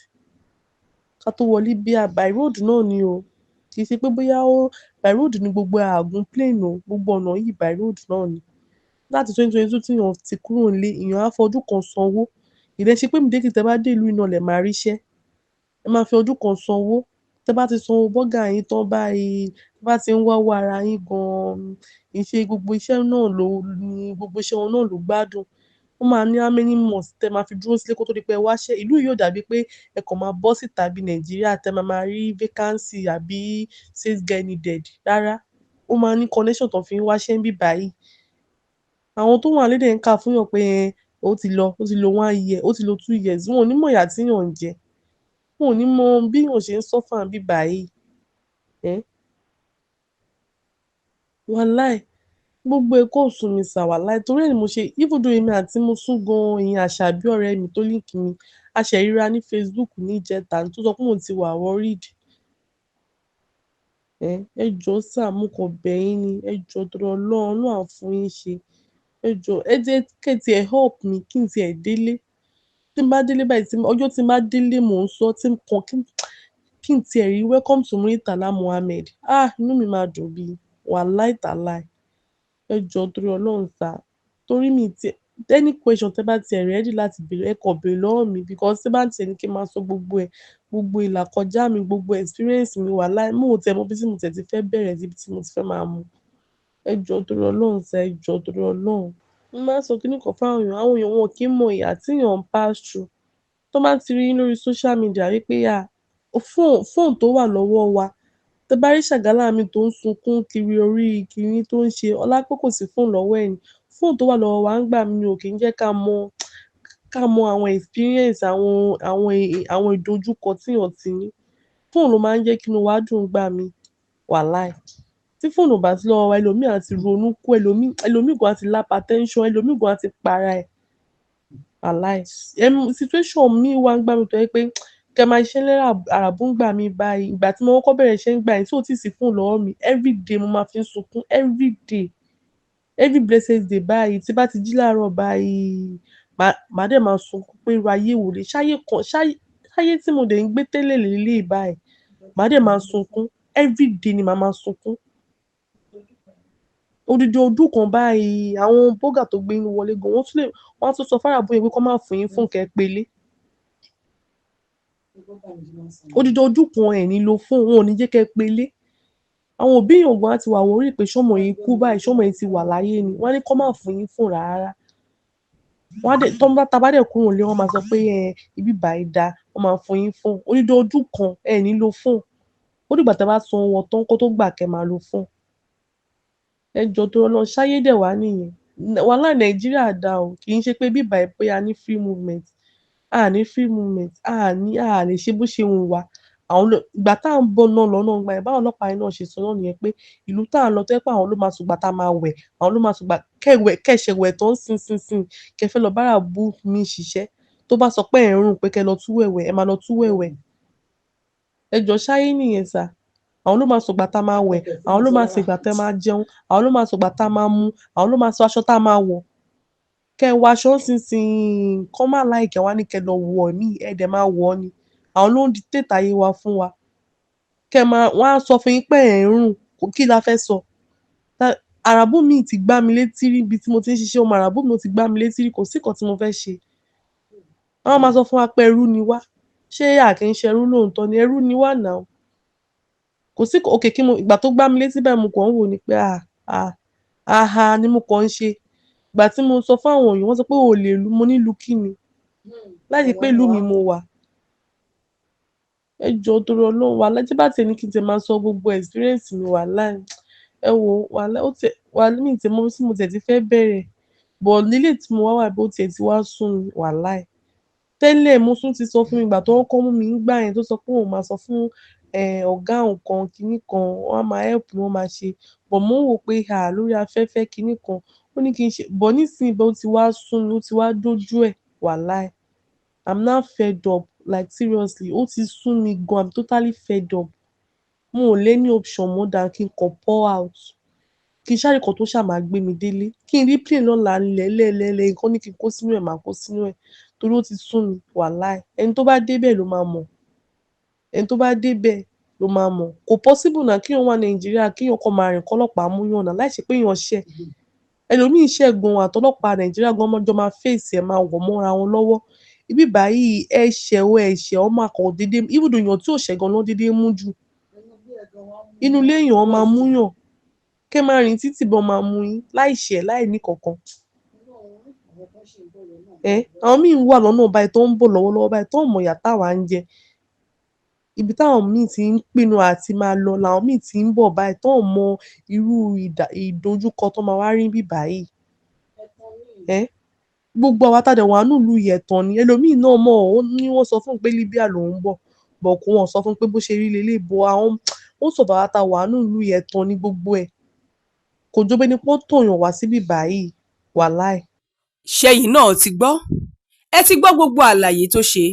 ká tó wọ Libya? By road náà ni o, kì í ṣe pé bóyá ó by road ni gbogbo àgùn plane o, gbogbo ọ̀nà yìí by road náà ni. Láti 2022 tí èèyàn ti kúrò nílé, èèyàn á fọdún kan sanwó. Ìdẹ̀ ṣe pé immediately tẹ́ bá dé ìlú yìí náà lẹ máa ríṣẹ́. Ẹ máa fi ọdún kan sanwó. Tẹ́ bá ti sanwó bọ́gà yín tán báyìí, tẹ́ bá ti ń wá owó ara yín gan-an, kì í ṣe gbogbo iṣẹ́ náà ló ní, gbogbo iṣẹ́ wọn náà ló gbádùn. Ó máa ní how many months tẹ́ máa fi dúró sílé kó tó di pé ẹ wáṣẹ́. Ìlú yìí ò dàbí pé ẹ kàn máa bọ́ síta bí Nàìjíríà tẹ́ máa máa rí vacancy àbí sales girl needed. Rárá, ó máa ní connection tó fi ń wáṣẹ́ níbí báyìí. Àwọn tó wà nílé dẹ̀ ń kà fún yàn pé ó ti lọ, ó ti lo 1 year, ó ti lo 2 years. Wọn ò ní mọ ìyà tí èèyàn ń jẹ. Wọn ò ní mọ bí èèyàn ṣe ń suffer níbí báyìí. Wàláì, gbogbo ẹ̀ kò sùn mí sà, wàláì. Torí ẹ ni mo ṣe, even though èmi àti Mosun gan, ìyẹn Àṣàbí ọ̀rẹ́ mi tó link mi, a ṣẹ̀ ríra ní Facebook ní ìjẹta tó sọ pé òun ti wà worried. Ẹ jọ̀ọ́ sà, mo kàn bẹ̀ yín ni. Ẹ jọ̀ọ́ torí Ọlọ́run, Ọlọ́run á fún yín ṣe. Ẹ jọ̀ọ́, ẹ jẹ́ kí ẹ tiẹ̀ help mi kí n tiẹ̀ délé. Tí n bá délé báyìí, tí ọjọ́ tí n bá délé mò ń sọ, tí n kàn kí n tiẹ̀ rí welcome to Muritala Muhammed. Ah, inú mi máa dùn bí. Wàláì tàláì. Ẹ jọ̀ọ́ torí Ọlọ́run sà. Torí mi ti any question tẹ́ bá tiẹ̀ ready láti béèrè, ẹ kàn béèrè lọ́wọ́ mi, because tí bá ń tiẹ̀ ní kí n máa sọ gbogbo ẹ̀, gbogbo ìlàkọjá mi, gbogbo experience mi, wàláì, mo ò tiẹ̀ mọ ibi tí mo tiẹ̀ ti fẹ́ bẹ̀rẹ̀ sí ibi tí mo ti fẹ́ máa mú. Ẹ jọ̀ọ́ torí Ọlọ́run sà, ẹ jọ̀ọ́ torí Ọlọ́run. Mo máa ń sọ kíní kan fún àwọn èèyàn, àwọn èèyàn wọn kì í mọ ìyà tí èèyàn ń pass through. Tó bá ti rí yín lórí social media wípé à, phone tó wà lọ́wọ́ wa, tẹ bá rí ṣàgálà mi tó ń sunkún kiri orí kíní tó ń ṣe, ọlá pé kò sí phone lọ́wọ́ ẹ̀ ni. Phone tó wà lọ́wọ́ wa ń gbà mí ò kí ń jẹ́ ká mọ àwọn experience, àwọn ìdojúkọ tí èèyàn ti ní. Phone ló máa ń jẹ́ kí inú wa dùn gbà mí. Wàláì. Tí phone ò bá sí lọ́wọ́ wa, ẹlòmíì á ti ronú kú, ẹlòmíì gan á ti hypertension, ẹlòmíì gan á ti para ẹ̀. Wàláì. Situation mi wà ń gbà mí tó jẹ́ pé kẹ́ máa ṣiṣẹ́ ní àràbù ń gbà mí báyìí. Ìgbà tí mo kọ́kọ́ bẹ̀rẹ̀ iṣẹ́ ń gbà yẹn tí ò tíì sí phone lọ́wọ́ mi, everyday mo máa fi ń sunkún, everyday. Every blessed day báyìí, tí bá ti jí láàárọ̀ báyìí, màá dẹ̀ máa sunkún pé irú ayé wo lè, ṣáyé kan, ṣáyé tí mo dẹ̀ ń gbé tẹ́lẹ̀ léleyìí báyìí. Màá dẹ̀ máa sunkún. Everyday ni màá máa sunkún. Odidi ọdún kan báyìí, àwọn bọ́gà tó gbé yín wọlé gan, wọ́n tún lè, wọ́n á tún sọ fún àràbù yẹn pé kó má fún yín phone kẹ́ pélé. Odidi ọdún kan ẹ̀ ní lo phone, wọn ò ní jẹ́ kẹ́ pélé. Àwọn òbí èèyàn gan á ti wà worry pé ṣọ́mọ yìí kú báyìí, ṣọ́mọ yìí ti wà láyé ni. Wọ́n á ní kó má fún yín phone rárá. Wọ́n á dẹ̀, tọ́ bá, ta bá dẹ̀ kúrò nílé, wọ́n máa sọ pé ibi báyìí dá, wọ́n máa fún yín phone. Odidi ọdún kan ẹ ní lo phone. Ó dìgbà tí ẹ bá san owó tán kó tó gbà kẹ́ máa lo phone. Ẹ jọ̀ọ́ torí Ọlọ́run, ṣáyé dẹ̀ wá nìyẹn. Wàláì Nàìjíríà dá o. Kì í ṣe pé bí báyìí pé a ní free movement. A ní free movement. A ní, a lè ṣe bó ṣe wù wá. Àwọn ló, ìgbà tá ń bọ̀ náà lọ́nà ìgbà yẹn, báwọn ọlọ́pàá yẹn náà ṣe sọ náà nìyẹn pé ìlú tá ń lọ tó jẹ́ pé àwọn ló máa sùgbà tá máa wẹ̀, àwọn ló máa sùgbà kẹ́ wẹ̀, kẹ́ ṣẹ̀ wẹ̀ tán sín sín sín, kẹ́ fẹ́ lọ bá àràbù mi ṣiṣẹ́. Tó bá sọ pé ẹ̀ ń rùn pé kẹ́ lọ tú wẹ̀wẹ̀, ẹ máa lọ tú wẹ̀wẹ̀. Ẹ jọ̀ọ́, ṣáyé nìyẹn sà. Àwọn ló máa sọ̀gbà tá máa wẹ̀, àwọn ló máa ṣègbà tẹ́ máa jẹun, àwọn ló máa sọ̀gbà tá máa mu, àwọn ló máa sọ aṣọ tá máa wọ̀. Kẹ́ wọ aṣọ nísinsìnyí, kọ́ má like ẹ wá ní kẹ́ lọ wọ̀ mí, ẹ dẹ̀ máa wọ̀ ni. Àwọn ló ń dictate ayé wa fún wa. Kẹ́ máa, wọ́n á sọ fún yín pé ẹ̀ ń rùn, kí la fẹ́ sọ? Àràbù mi ti gbá mi létí rí ibi tí mo ti ń ṣiṣẹ́, ọmọ àràbù mi ó ti gbá mi létí rí, kò sí nǹkan tí mo fẹ́ ṣe. Wọ́n máa sọ fún wa pé ẹrú ni wá. Ṣé a kì í ṣe ẹrú lóòótọ́ ni? Ẹrú ni wá now. Kò sí, okay kí mo, ìgbà tó gbá mi létí báyìí mo kàn ń wò ni pé ah, ah, aha ni mo kàn ń ṣe. Ìgbà tí mo sọ fún àwọn èèyàn, wọ́n sọ pé o ò lè lu, mo ní lu kí ni? Láì ṣe pé ìlú mi mo wà. Ẹ jọ̀ọ́ torí Ọlọ́run, wàláì tí bá tiẹ̀ ní kí n tiẹ̀ máa sọ gbogbo experience mi, wàláì. Ẹ wò ó, wàláì, ó tiẹ̀, wàláì mi ò tiẹ̀ mọ ibi tí mo tiẹ̀ ti fẹ́ bẹ̀rẹ̀. But nílé tí mo wá wà bí ó tiẹ̀ ti wá sún mi, wàláì. Tẹ́lẹ̀ mo tún ti sọ fún mi ìgbà tó kọ́kọ́ mú mi nígbà yẹn tó sọ pé òun máa sọ fún ọ̀gá òun kan kíní kan, wọ́n á máa help mi, wọ́n máa ṣe. But mo ń wò pé à lórí afẹ́fẹ́ kíní kan, ó ní kí n ṣe. But nísìnyí bó ti wá sún mi, ó ti wá dójú ẹ̀, wàláì. I'm now fed up, like seriously, ó ti sún mi gan, I'm totally fed up. Mo ò lé ní option mọ́ than kí n kàn pour out, kí n ṣáà rí nǹkan tó ṣáà máa gbé mi délé, kí n rí plane lọ́la lẹ́lẹ́lẹ́lẹ́, nǹkan ní kí n kó sínú ẹ̀, máa kó sínú ẹ̀, torí ó ti sú mi. Wàláì, ẹni tó bá débẹ̀ ló máa mọ̀. Ẹni tó bá débẹ̀ ló máa mọ̀. Kò possible náà kéèyàn wà Nàìjíríà, kéèyàn kàn máa rìn, kọ́lọ́pàá mú yàn náà láì ṣe pé èèyàn ṣẹ̀. Ẹlòmíì ṣẹ̀ gan, àtọlọ́pàá Nàìjíríà gan jọ máa face ẹ̀, máa wọ̀ mọ́ra wọn lọ́wọ́. Ibi báyìí, ẹ ṣẹ̀ o, ẹ ṣẹ̀, ọ máa kàn déédéé. Even though èèyàn tí ò ṣẹ̀ gan ló déédéé mú jù inú ilé, èèyàn máa mú yàn, kẹ́ máa rìn títì bọ́, máa mú yín láì ṣẹ̀, láì ní kankan. Ẹ àwọn míì wà lọ́nà báyìí tó ń bọ̀ lọ́wọ́lọ́wọ́ báyìí, tó ń mọ̀ ìyà táwa ń jẹ. Ibi táwọn míì ti ń pinnu àti máa lọ làwọn míì ti ń bọ̀ báyìí, tó ń mọ irú ìdojúkọ tó máa wá rí bí báyìí. Ẹ gbogbo àwa tá a dẹ̀ wà nílùú yìí, ẹ̀tàn ni. Ẹlòmíì náà mọ̀, ó ní wọ́n sọ fún un pé Libya lòún bọ̀ bọ̀, kó wọ́n sọ fún un pé bó ṣe rí lélẹ̀ bọ̀. Àwọn ó sọ bàbá tá a wà nílùú yìí, ẹ̀tàn ni gbogbo ẹ̀. Kò jọ bẹ́ẹ̀ ni pọ́n tọ̀yàn wá síbí báyìí, wàláì. Ṣẹ́yìn náà ti gbọ́, ẹ ti gbọ́ gbogbo àlàyé tó ṣe.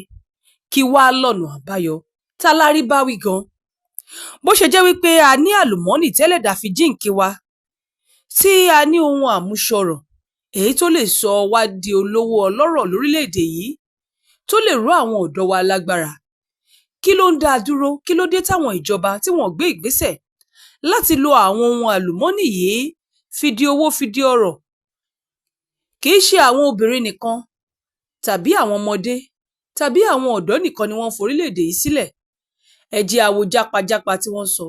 Kí wàá lọ́nà àbáyọ tálárí bá wí gan, bó ṣe jẹ́ wípé a ní àlùmọ́ọ́nì tẹ́lẹ̀dá fi jíǹkí wa, tí a ní ohun àmúṣọrọ̀ èyí tó lè sọ wá di olówó ọlọ́rọ̀ lórílẹ̀‐èdè yìí, tó lè ró àwọn ọ̀dọ́ wa lágbára, kí ló ń dá a dúró? Kí ló dé táwọn ìjọba tí wọ́n gbé ìgbésẹ̀ láti lo àwọn ohun àlùmọ́ọ́nì yìí fi di owó, fi di ọrọ̀? Kì í ṣe àwọn obìnrin nìkan tàbí àwọn ọmọdé tàbí àwọn ọ̀dọ́ nìkan ni wọ́n ń forílẹ̀-èdè yìí sílẹ̀. Ẹ jẹ́ á wo jápajàpa tí wọ́n sọ.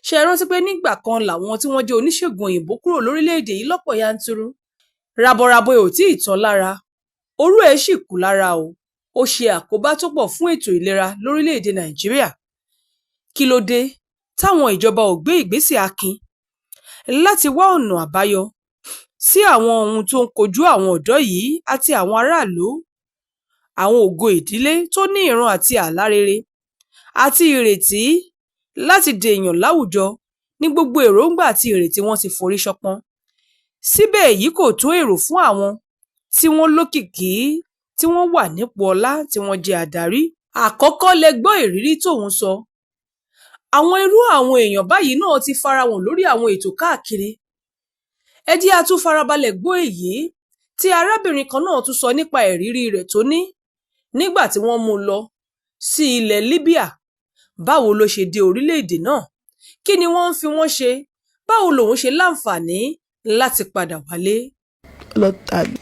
Ṣé ẹ rántí pé nígbà kan làwọn tí wọ́n jẹ́ oníṣègùn òyìnbó kúrò lórílẹ̀-èdè yìí lọ́pọ̀ yanturu? Rabọrabọ ò tí ì tán lára, orú ẹ̀ sì kù lára o. Ó ṣe àkóbá tó pọ̀ fún ètò ìlera lórílẹ̀-èdè Nàìjíríà. Kí ló dé táwọn ìjọba ò gbé ìgbésẹ̀ akin láti wá ọ̀nà àbáyọ sí àwọn ohun tó ń kojú àwọn ọ̀dọ́ yìí àti àwọn aráàlú, àwọn ògo ìdílé tó ní ìran àti àlá rere àti ìrètí láti dèèyàn láwùjọ ní gbogbo èròǹgbà àti ìrètí wọn ti forí ṣọpọ́n? Síbẹ̀, èyí kò tó èrò fún àwọn tí wọ́n lókìkí, tí wọ́n wà nípò ọlá, tí wọ́n jẹ́ adarí. Àkọ́kọ́ lẹ gbọ́ ìrírí tóun sọ. Àwọn irú àwọn èèyàn báyìí náà ti farahàn lórí àwọn ètò káàkiri. Ẹ jẹ́ á tún farabalẹ̀ gbọ́ èyí tí arábìnrin kan náà tún sọ nípa ìrírí rẹ̀ tó ní nígbà tí wọ́n mú un lọ sí ilẹ̀ Libya. Báwo ló ṣe dé orílẹ̀-èdè náà? Kí ni wọ́n ń fi wọ́n ṣe? Báwo lòun ṣe láǹfààní láti padà wálé? Lọ́tà mi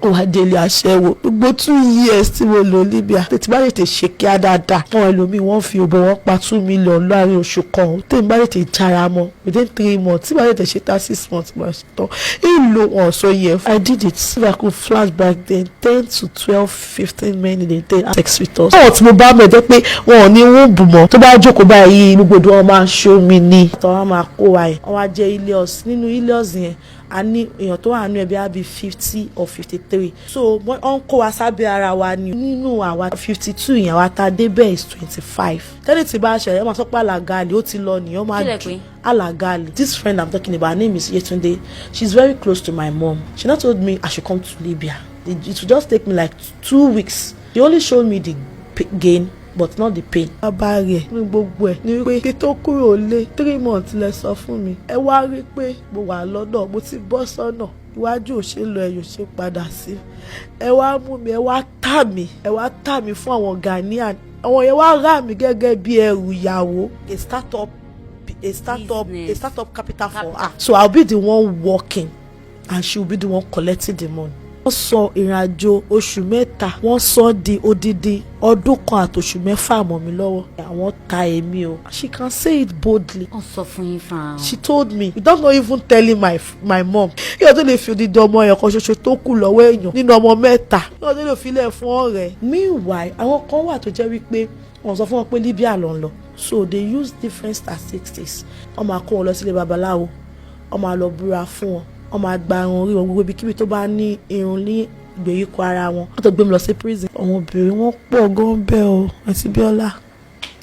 ó wá délé aṣẹ́wó. Gbogbo 2 years tí mo lò Libya, tètè bá tètè ṣe kíá dáadáa. Àwọn ẹlòmíì, wọ́n fi òbò wọn pa 2 million láàrin oṣù kan. Tèmi bá tètè jára mọ́ within 3 months, tí bá tètè ṣe tá 6 months máa ṣe tán ìlò wọn sọ yẹ. I did it. If I could flash back then, 10 to 12, 15 men in a day have sex with us. Àwọn tí mo bá mọ̀ jẹ́ pé wọn ò ní wúńbù mọ́, tó bá jókòó báyìí, gbogbo ìdúró wọn máa ń ṣó mi ni. Tọ́ wọn máa kó wa yẹn, wọ́n wá jẹ́ Ilios. Nínú Ilios yẹn, a ní èèyàn tó wà nínú ẹbí á bí 50 or 53, so wọ́n ń kó wa sábẹ́ ara wa ni. Nínú àwa 52 yẹn, àwa tá a débẹ̀ is 25. Tẹ́lẹ̀ tí bá ṣẹlẹ̀, wọ́n máa sọ pé àlàgalì ó ti lọ nìyẹn, wọ́n máa Kí lẹ dùn pé? Àlàgalì. This friend I'm talking about, her name is Yetunde. She's very close to my mom. She now told me I should come to Libya. It will just take me like 2 weeks. She only showed me the gain but not the pain. Bàbá rẹ̀ ní gbogbo ẹ̀ ní wípé kí tó kúrò lé 3 months lẹ sọ fún mi. Ẹ wá rí pé mo wà lọ́nà, mo ti bọ́ sọ́nà, iwájú ò ṣe lọ, ẹ̀yìn ò ṣe padà sí. Ẹ wá mú mi, ẹ wá tà mí, ẹ wá tà mí fún àwọn Ghanaian. Àwọn yẹn wá rà mí gẹ́gẹ́ bí ẹrù ìyàwó. A startup a Business. startup capital for her, so I'll be the one working and she will be the one collecting the money. Wọ́n sọ ìrìnàjò oṣù 3, wọ́n sọ di odidi ọdún kan àtòṣù 6 mọ́ mi lọ́wọ́. Àwọn ta èmi o. She can say it boldly. Wọ́n sọ fún yín fúnra wọn. She told me without not even telling my mom. Kí wọ́n tó lè fi odidi ọmọ ẹ̀yàn kan ṣoṣo tó kù lọ́wọ́ èèyàn nínú ọmọ mẹ́ta, kí wọ́n tó lè filẹ̀ fún ọ̀rẹ́. Meanwhile, àwọn kan wà tó jẹ́ wípé wọ́n sọ fún wọn pé Libya ló ń lọ, so they use different statistics. Wọ́n máa kó wọn lọ sílé babaláwo, wọ́n máa lọ búra fún wọn, wọ́n máa gba irun orí wọn, gbogbo ibikíbi tó bá ní irun ní ìgbèríko ara wọn. Wọ́n tó gbé mi lọ sí prison. Àwọn obìnrin wọn pọ̀ gan bẹ́ẹ̀ o, àti Bíọ́lá,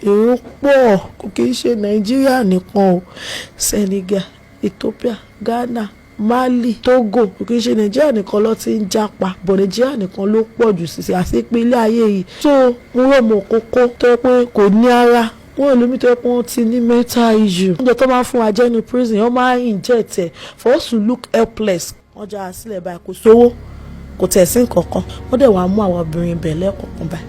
èrò pọ̀. Kò kì í ṣe Nàìjíríà nìkan o. Senegal, Ethiopia, Ghana, Mali, Togo. Kò kì í ṣe Nàìjíríà nìkan ló ti ń jápa bọ̀, Nàìjíríà nìkan ló pọ̀ jù sí àti pé ilé ayé yìí tó mo rò mọ̀ kókó tó yẹ pé kò ní ara. Wọ́n ẹlòmíì tó yẹ pé wọ́n ti ní mental issue. Oúnjẹ tó máa ń fún wa jẹ ní prison, wọ́n máa ń inject ẹ̀ for us to look helpless. Wọ́n já wa sílẹ̀ báyìí, kò sówó, kò tẹ̀ sí nǹkan kan. Wọ́n dẹ̀ wá mú àwọn obìnrin bẹ̀ lẹ́ẹ̀kọ̀ọ̀kan báyìí,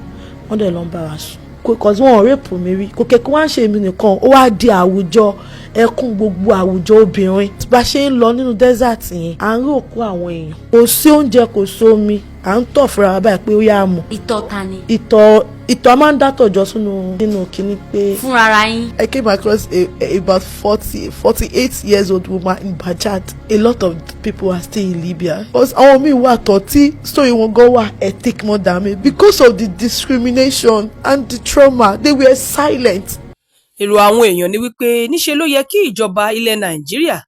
wọ́n dẹ̀ lọ ń bá wa sùn. Kò sí wọn rape mi rí, kò kẹ́kẹ́ wá ń ṣe èmi nìkan. Ó wá di àwùjọ ẹkún gbogbo àwùjọ obìnrin. Bá ṣe ń lọ nínú desert yẹn, à ń rí òkú àwọn èèyàn. Kò sí oúnjẹ, kò sómi, à ń tọ̀ fúnra wa báyìí pé ó yá mọ̀. Ìtọ̀ ta ni? Ìtọ̀, ìtọ̀ a máa ń dátọ̀ jọ sínú nínú kínní pé. Fúnra yín. I came across a about 40, 48 years old woman in Bajad. A lot of people are still in Libya. Because àwọn míì wà tọ́ tí story wọn gan wà hectic more than me. Because of the discrimination and the trauma, they were silent. Èrò àwọn èèyàn ni wípé níṣe ló yẹ kí ìjọba ilẹ̀ Nàìjíríà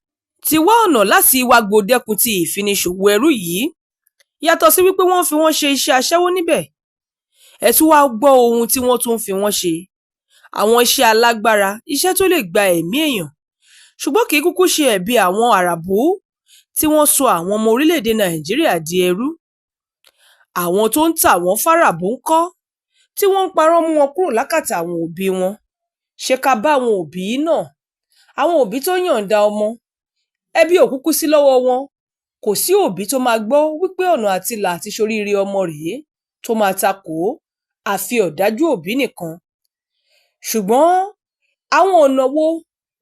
ti wá ọ̀nà láti wágbo dẹ́kun ti ìfiniṣòwò ẹrú yìí. Yàtọ̀ sí wípé wọ́n fi wọ́n ṣe iṣẹ́ aṣẹ́wó níbẹ̀, ẹ tún wáá gbọ́ ohun tí wọ́n tún fi wọ́n ṣe, àwọn iṣẹ́ alágbára, iṣẹ́ tó lè gba ẹ̀mí èèyàn. Ṣùgbọ́n kì í kúkú ṣe ẹ̀bi àwọn Àràbù tí wọ́n sọ àwọn ọmọ orílẹ̀-èdè Nàìjíríà di ẹrú. Àwọn tó ń tà wọ́n fáràbù ńkọ́, tí wọ́n ń parọ́ mú wọn kúrò lákàtà àwọn òbí wọn? Ṣé ká bá àwọn òbí náà, àwọn òbí tó yọ̀ǹda ọmọ, ẹbí ò kúkú sí lọ́wọ́ wọn? Kò sí òbí tó máa gbọ́ wípé ọ̀nà àtìlà àti soríire ọmọ rèé tó máa ta kò ó, àfi ọ̀dájú òbí nìkan. Ṣùgbọ́n àwọn ọ̀nà wo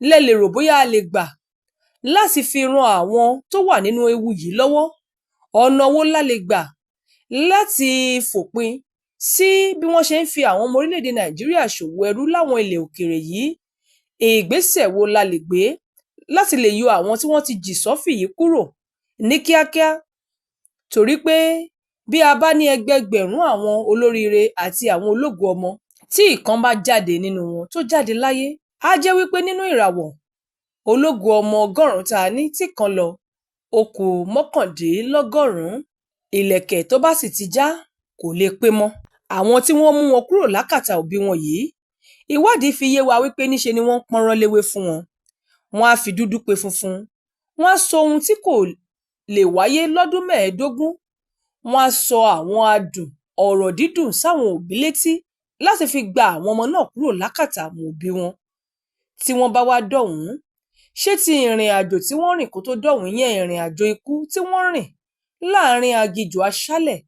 lẹ lè rò bóyá a lè gbà láti fi ran àwọn tó wà nínú ewu yìí lọ́wọ́? Ọ̀nà wo la lè gbà láti fòpin sí bí wọ́n ṣe ń fi àwọn ọmọ orílẹ̀-èdè Nàìjíríà ṣòwò ẹrú láwọn ilẹ̀ òkèèrè yìí? Ìgbésẹ̀ wo la lè gbé láti lè yọ àwọn tí wọ́n ti jì sọ́fìn yìí kúrò ní kíákíá? Torí pé bí a bá ní ẹgbẹẹgbẹ̀rún àwọn olóríire àti àwọn ológo ọmọ, tí ìkan bá jáde nínú wọn tó jáde láyé, á jẹ́ wípé nínú ìràwọ̀ ológo ọmọ 100 tá a ní, tí kan lọ, ó kù 99. Ìlẹ̀kẹ̀ tó bá sì ti já kò lè pé mọ́. Àwọn tí wọ́n mú wọn kúrò lákàtà òbí wọn yìí, ìwádìí fi yé wa wípé níṣe ni wọ́n ń pọ́nrán léwé fún wọn. Wọ́n á fi dúdú pe funfun, wọ́n á sọ ohun tí kò lè wáyé lọ́dún 15, wọ́n á sọ àwọn adùn ọ̀rọ̀ dídùn sáwọn òbí létí láti fi gba àwọn ọmọ náà kúrò lákàtà àwọn òbí wọn. Tí wọ́n bá wá dọ̀hún, ṣé ti ìrìn àjò tí wọ́n rìn kó tó dọ̀hún yẹn, ìrìn àjò ikú tí wọ́n rìn láàrin aginjù aṣálẹ̀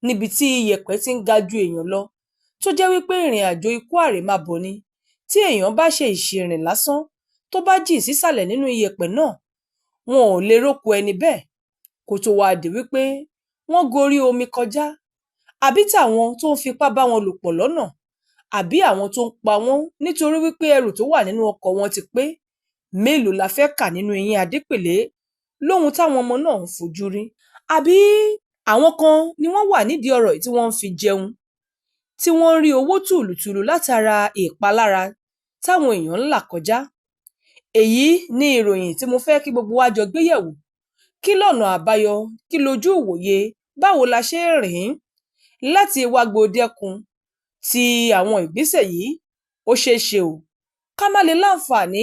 níbi tí iyẹ̀pẹ̀ ti ń ga ju èèyàn lọ, tó jẹ́ wípé ìrìn àjò ikú àrèmábọ̀ ni, tí èèyàn bá ṣe ìṣìrìn lásán tó bá jìn sísàlẹ̀ nínú iyẹ̀pẹ̀ náà, wọn ò lè rókú ẹni bẹ́ẹ̀, kó tó wáá di wípé wọ́n gorí omi kọjá, àbí tàwọn tó ń fipá bá wọn lò pọ̀ lọ́nà, àbí àwọn tó ń pa wọ́n nítorí wípé ẹrù tó wà nínú ọkọ̀ wọn ti pé? Mélòó la fẹ́ kà nínú eyín Adépèlé lóhun táwọn ọmọ náà ń fojú rí? Àbí àwọn kan ni wọ́n wà nídìí ọ̀rọ̀ yìí tí wọ́n ń fi jẹun, tí wọ́n ń rí owó tùlùtùlù látara ìpalára táwọn èèyàn ń là kọjá? Èyí ni ìròyìn tí mo fẹ́ kí gbogbo wa jọ gbé yẹ̀wò. Kí lọ̀nà àbáyọ? Kí lojú ìwòye? Báwo la ṣe ń rìn láti wágbo dẹ́kun ti àwọn ìgbésẹ̀ yìí? Ó ṣeé ṣe o ká má lè láǹfààní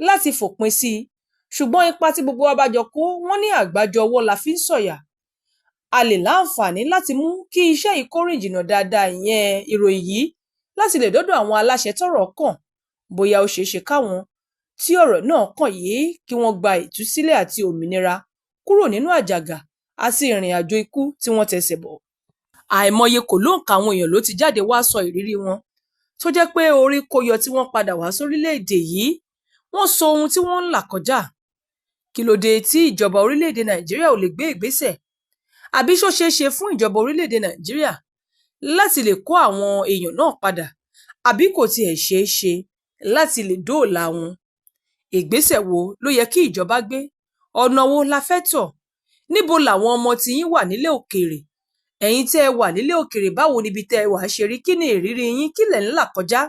láti fòpin sí i, ṣùgbọ́n ipa tí gbogbo wa bá jọ kó, wọ́n ní àgbájọ ọwọ́ la fi ń sọ̀yà, a lè láǹfààní láti mú kí iṣẹ́ yìí kó rìn jìnnà dáadáa. Ìyẹn ìròyìn yìí láti lè dọ́dọ̀ àwọn aláṣẹ tọ́rọ̀ kàn, bóyá ó ṣeé ṣe káwọn tí ọ̀rọ̀ náà kàn yìí kí wọ́n gba ìtúsílẹ̀ àti òmìnira kúrò nínú àjàgà àti ìrìn àjò ikú tí wọ́n tẹsẹ̀ bọ̀. Àìmọye kò lóǹkà àwọn èèyàn ló ti jáde wá sọ ìrírí wọn, tó jẹ́ pé orí kó yọ tí wọ́n padà wá sórílẹ̀-èdè yìí. Wọ́n sọ ohun tí wọ́n ń là kọjá. Kí ló dé tí ìjọba orílẹ̀-èdè Nàìjíríà ò lè gbé ìgbésẹ̀? Àbí ṣó ṣeé ṣe fún ìjọba orílẹ̀-èdè Nàìjíríà láti lè kó àwọn èèyàn náà padà, àbí kò tiẹ̀ ṣeé ṣe láti lè dóòlà wọn? Ìgbésẹ̀ wo ló yẹ kí ìjọba gbé? Ọ̀nà wo la fẹ́ tọ̀? Níbo làwọn ọmọ tiyín wà nílẹ̀ òkèèrè? Ẹ̀yin tẹ́ ẹ wà nílẹ̀ òkèèrè, báwo níbi tẹ́ ẹ wà ṣe rí? Kí ni ìrírí yín? Kí lẹ̀ ń là kọjá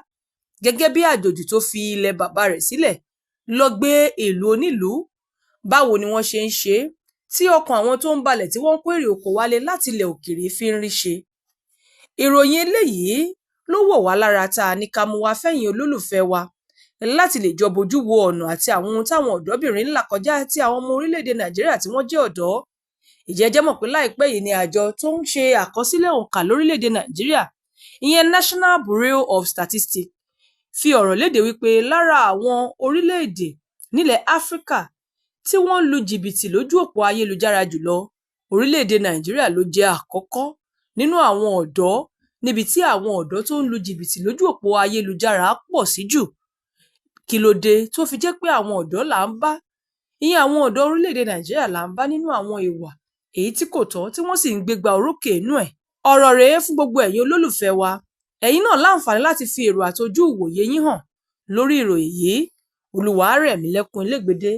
gẹ́gẹ́ bí àjòjì tó fi ilẹ̀ bàbá rẹ̀ sílẹ̀ lọ gbé ìlú onílùú? Báwo ni wọ́n ṣe ń ṣe é tí ọkàn àwọn tó ń balẹ̀ tí wọ́n ń kó èrè oko wálé láti ilẹ̀ òkèèrè fi ń rí ṣe? Ìròyìn eléyìí ló wọ̀ wá lára tá a ní ká mú wá fẹ́yìn olólùfẹ́ wa láti lè jọ bójú wo ọ̀nà àti àwọn ohun táwọn ọ̀dọ́bìnrin ń là kọjá àti àwọn ọmọ orílẹ̀-èdè Nàìjíríà tí wọ́n jẹ́ ọ̀dọ́. Ìjẹ́ jẹ́ mọ̀ pé láìpẹ́ yìí ni àjọ tó ń ṣe àkọsílẹ̀ òǹkà lórílẹ̀-èdè Nàìjíríà, ìyẹn National Bureau of Statistics. fi ọ̀rọ̀ lédè wípé lára àwọn orílẹ̀-èdè nílẹ̀ Áfíríkà tí wọ́n ń lu jìbìtì lójú òpó ayélujára jùlọ, orílẹ̀-èdè Nàìjíríà ló jẹ́ àkọ́kọ́ nínú àwọn ọ̀dọ́ níbi tí àwọn ọ̀dọ́ tó ń lu jìbìtì lójú òpó ayélujára pọ̀ sí jù. Kí ló dé tó fi jẹ́ pé àwọn ọ̀dọ́ là ń bá, ìyẹn àwọn ọ̀dọ́ orílẹ̀-èdè Nàìjíríà là ń bá nínú àwọn ìwà èyí tí kò tọ́ tí wọ́n sì ń gbégbá orókè inú ẹ̀? Ọ̀rọ̀ rèé fún gbogbo ẹ̀yin olólùfẹ́ wa. Ẹ̀yin náà láǹfààní láti fi èrò àti ojú ìwòye yín hàn lórí ìròyìn yìí. Olúwarẹ̀mílẹ́kùn Ilégbèdé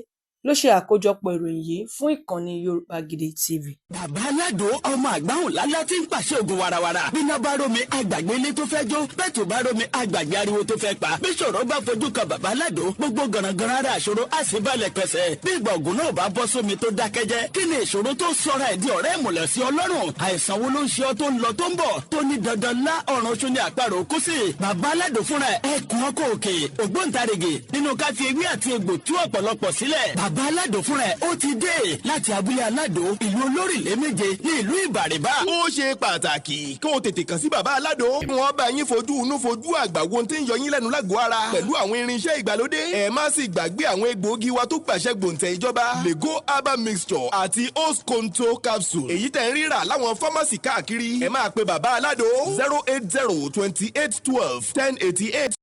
ló ṣe àkójọpọ̀ ìròyìn yìí fún ìkànnì Yorùbá Gidi TV. Bàbá Aládò, ọmọ àgbáhùn lálá tí ń pàṣẹ ògùn warawara. Bíná bá rómi, àgbàgbé ilé tó fẹ́ jó. Bẹ́ẹ̀ tó bá rómi, àgbàgbé ariwo tó fẹ́ pa. Bí ṣòro bá fojú kan bàbá Aládò, gbogbo gànàgànà ara àṣòro á sì balẹ̀ pẹ̀sẹ̀. Bí ìgbà ògùn náà bá bọ́ sómi tó dákẹ́jẹ́, kí ni ìṣòro tó sọra ẹ̀ di ọ̀rẹ́ ìmùlẹ̀ sí Ọlọ́run? Àìsàn wo ló ń ṣe ọ́ tó ń lọ tó ń bọ̀, tó ní dandan lá ọ̀run oṣù ní àparò kú sí? Bàbá Aládò fúnra ẹ̀ ẹkùn ọkọ̀ òkè, ògbóǹtarìgì nínú ká fi ewé àti egbò tú ọ̀pọ̀lọpọ̀ sílẹ̀. Bàbá Aládò fúnra ẹ̀ ó ti dé láti abúlé Aládò, ìlú olórílé méje ní ìlú Ìbàrìbà. Ó ṣe pàtàkì kó o tètè kàn sí bàbá Aládò. Wọ́n bá yín fojú inú fojú àgbà wo tí ń yọ yín lẹ́nu lágọ̀ọ́ ara pẹ̀lú àwọn irinṣẹ́ ìgbàlódé. Ẹ má sì gbàgbé àwọn egbòogi wa tó gbàṣẹ gbòǹtẹ̀ ìjọba, Lego herbal mixture àti Osconto capsule, èyí tẹ̀ ń rírà láwọn fámásì káàkiri. Ẹ máa pe bàbá Aládò 08028121088.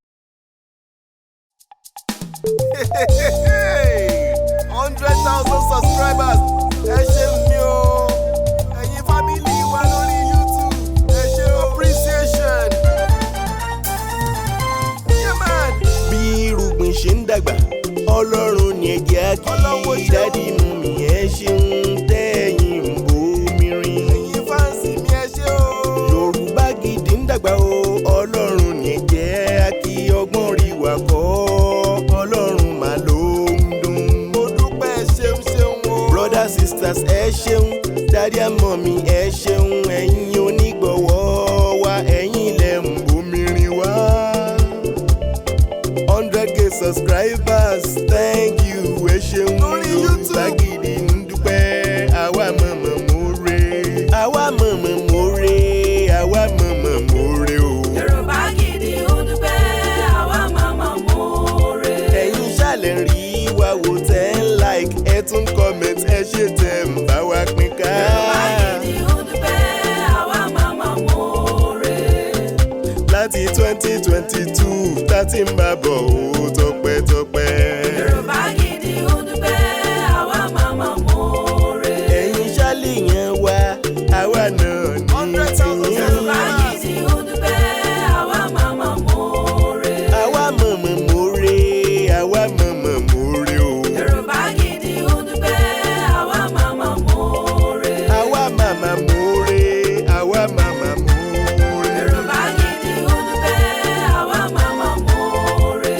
100,000 subscribers, ẹ ṣe mi o. Ẹ̀yin family wa lórí YouTube, ẹ ṣe appreciation. Yeah, man. Bí irúgbìn ṣe ń dàgbà, Ọlọ́run ní ẹ̀jẹ̀ á kí. Daddy, mummy, ẹ ṣeun tẹ́yìn ń bomi rin. Ẹ̀yin fans mi, ẹ ṣé o. Yorùbá Gidi ń dàgbà o, Ọlọ́run ní ẹ̀jẹ̀ á kí. Ọgbọ́n rí wa kọ́, Ọlọ́run mà ló ń dùn. Mo dúpẹ́, ṣeun ṣeun o. Brothers, sisters, ẹ ṣeun. Daddy and mummy, ẹ ṣeun. Ẹ̀yin onígbọ̀wọ́ wa, ẹ̀yin lẹ ń bomi rin wá. 100K subscribers, thank you, ẹ ṣeun. Lórí Yorùbá YouTube. Gidi ń dúpẹ́. Àwa mọ̀mọ́ mórè, àwa mọ̀mọ́ mórè, àwa mọ̀mọ́ mórè o. Yorùbá Gidi ń dúpẹ́, àwa màmá mọ́ọ̀rẹ́. Ẹ̀yin ṣàlẹ̀ rí wa wò, tẹ́ ń like, ẹ tún comment, ẹ ṣe tẹ́ ń bá wa pín ká. Yorùbá Gidi ń dúpẹ́, àwa màmá mọ́ọ̀rẹ́. Láti 2022 tá ti ń bá bọ̀ ó, tọpẹ́tọpẹ́. Yorùbá Gidi ń dúpẹ́, àwa màmá mọ́ọ̀rẹ́. Ẹ̀yin ṣàlẹ̀ yẹn wá, àwa náà ní tìyín. Yorùbá Gidi ń dúpẹ́, àwa màmá mọ́ọ̀rẹ́. Àwa mọ̀mọ́ mórè, àwa mọ̀mọ́ mórè o. Yorùbá Gidi ń dúpẹ́, àwa màmá mọ́ọ̀rẹ́. Àwa màmá mórè, àwa màmá mórè. Yorùbá Gidi ń dúpẹ́, àwa màmá mọ́ọ̀rẹ́.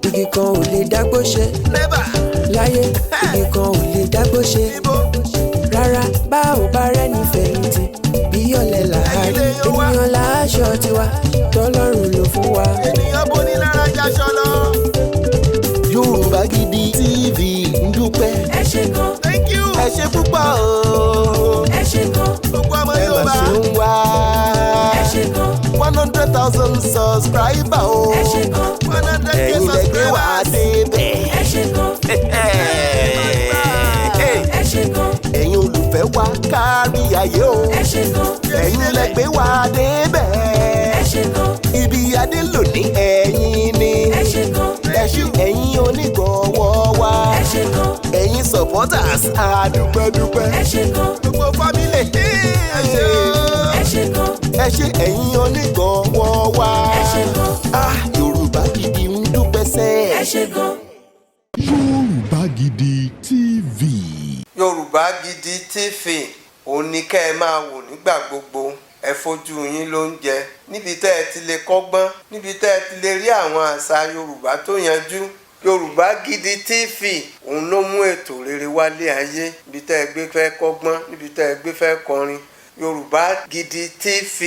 Igi kan ò lè dágbó ṣe Never. láyé, igi kan ò lè dágbó ṣe Ibo. rárá. Bá ò bá rẹ́ni fẹ̀yìntì, bí ọ̀lẹ làárí. Ènìyàn láṣọ tiwa tọ́lọ́run ló fún wa. Ènìyàn bó ní lára jaṣọ lọ. Yorùbá Gidi TV ń dúpẹ́. Ẹ ṣé gan. Thank you. Ẹ ṣe púpọ̀ o. Ẹ ṣé gan. Gbogbo ọmọ Ẹ mà Yorùbá. ṣe ń wá. Ẹ ṣé gan. 100,000 subscriber o. Ẹ ṣé gan. 100K Ẹ̀yin lẹ gbé wá subscribers. débẹ̀. Ẹ ṣé gan. Ẹ ṣé gan. Ẹ̀yin olùfẹ́ wa kárí ayé o. Ẹ ṣé gan. Ẹ̀yin lẹ gbé wá débẹ̀. Ẹ ṣé gan. Ibi adé lónìí, ẹ̀yin ni. Ẹ ṣé gan. Ẹ ṣé ẹ̀yin onígbọ̀wọ́ wa. Ẹ ṣé gan. Ẹ̀yin supporters, àdúpẹ́dúpẹ́. Ẹ ṣé gan. Gbogbo family. Ẹ ṣé o. Ẹ ṣé gan. Ẹ ṣé ẹ̀yin onígbọ̀wọ́ wa. Ẹ ṣé gan. Ah, Yorùbá Gidi ń dúpẹ́ sẹ́. Ẹ ṣé gan. Yorùbá Gidi TV. Yorùbá Gidi TV, òun ni kẹ́ ẹ máa wò nígbà gbogbo. Ẹ fojú yín ló ń jẹ níbi tẹ́ ẹ ti lè kọ́gbọ́n, níbi tẹ́ ẹ ti lè rí àwọn àṣà Yorùbá tó yanjú. Yorùbá Gidi TV, òun ló mú ètò rere wálé ayé. Níbi tẹ́ ẹ gbé fẹ́ kọ́gbọ́n, níbi tẹ́ ẹ gbé fẹ́ kọrin, Yorùbá Gidi TV,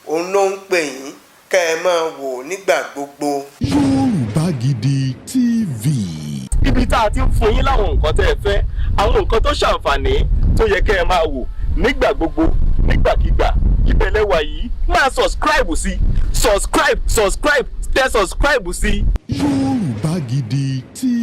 òun ló ń pè yín kẹ́ ẹ máa wò nígbà gbogbo. Yorùbá Gidi TV. Ibi tá a ti ń fún yín láwọn nǹkan tẹ́ ẹ fẹ́, àwọn nǹkan tó ṣàǹfààní. tó yẹ kẹ́ ẹ máa wò nígbà gbogbo nígbàkigbà. Ìbẹ̀lẹ̀ wà yìí, máa subscribe sí, subscribe, subscribe, tẹ subscribe sí. Yorùbá Gidi TV.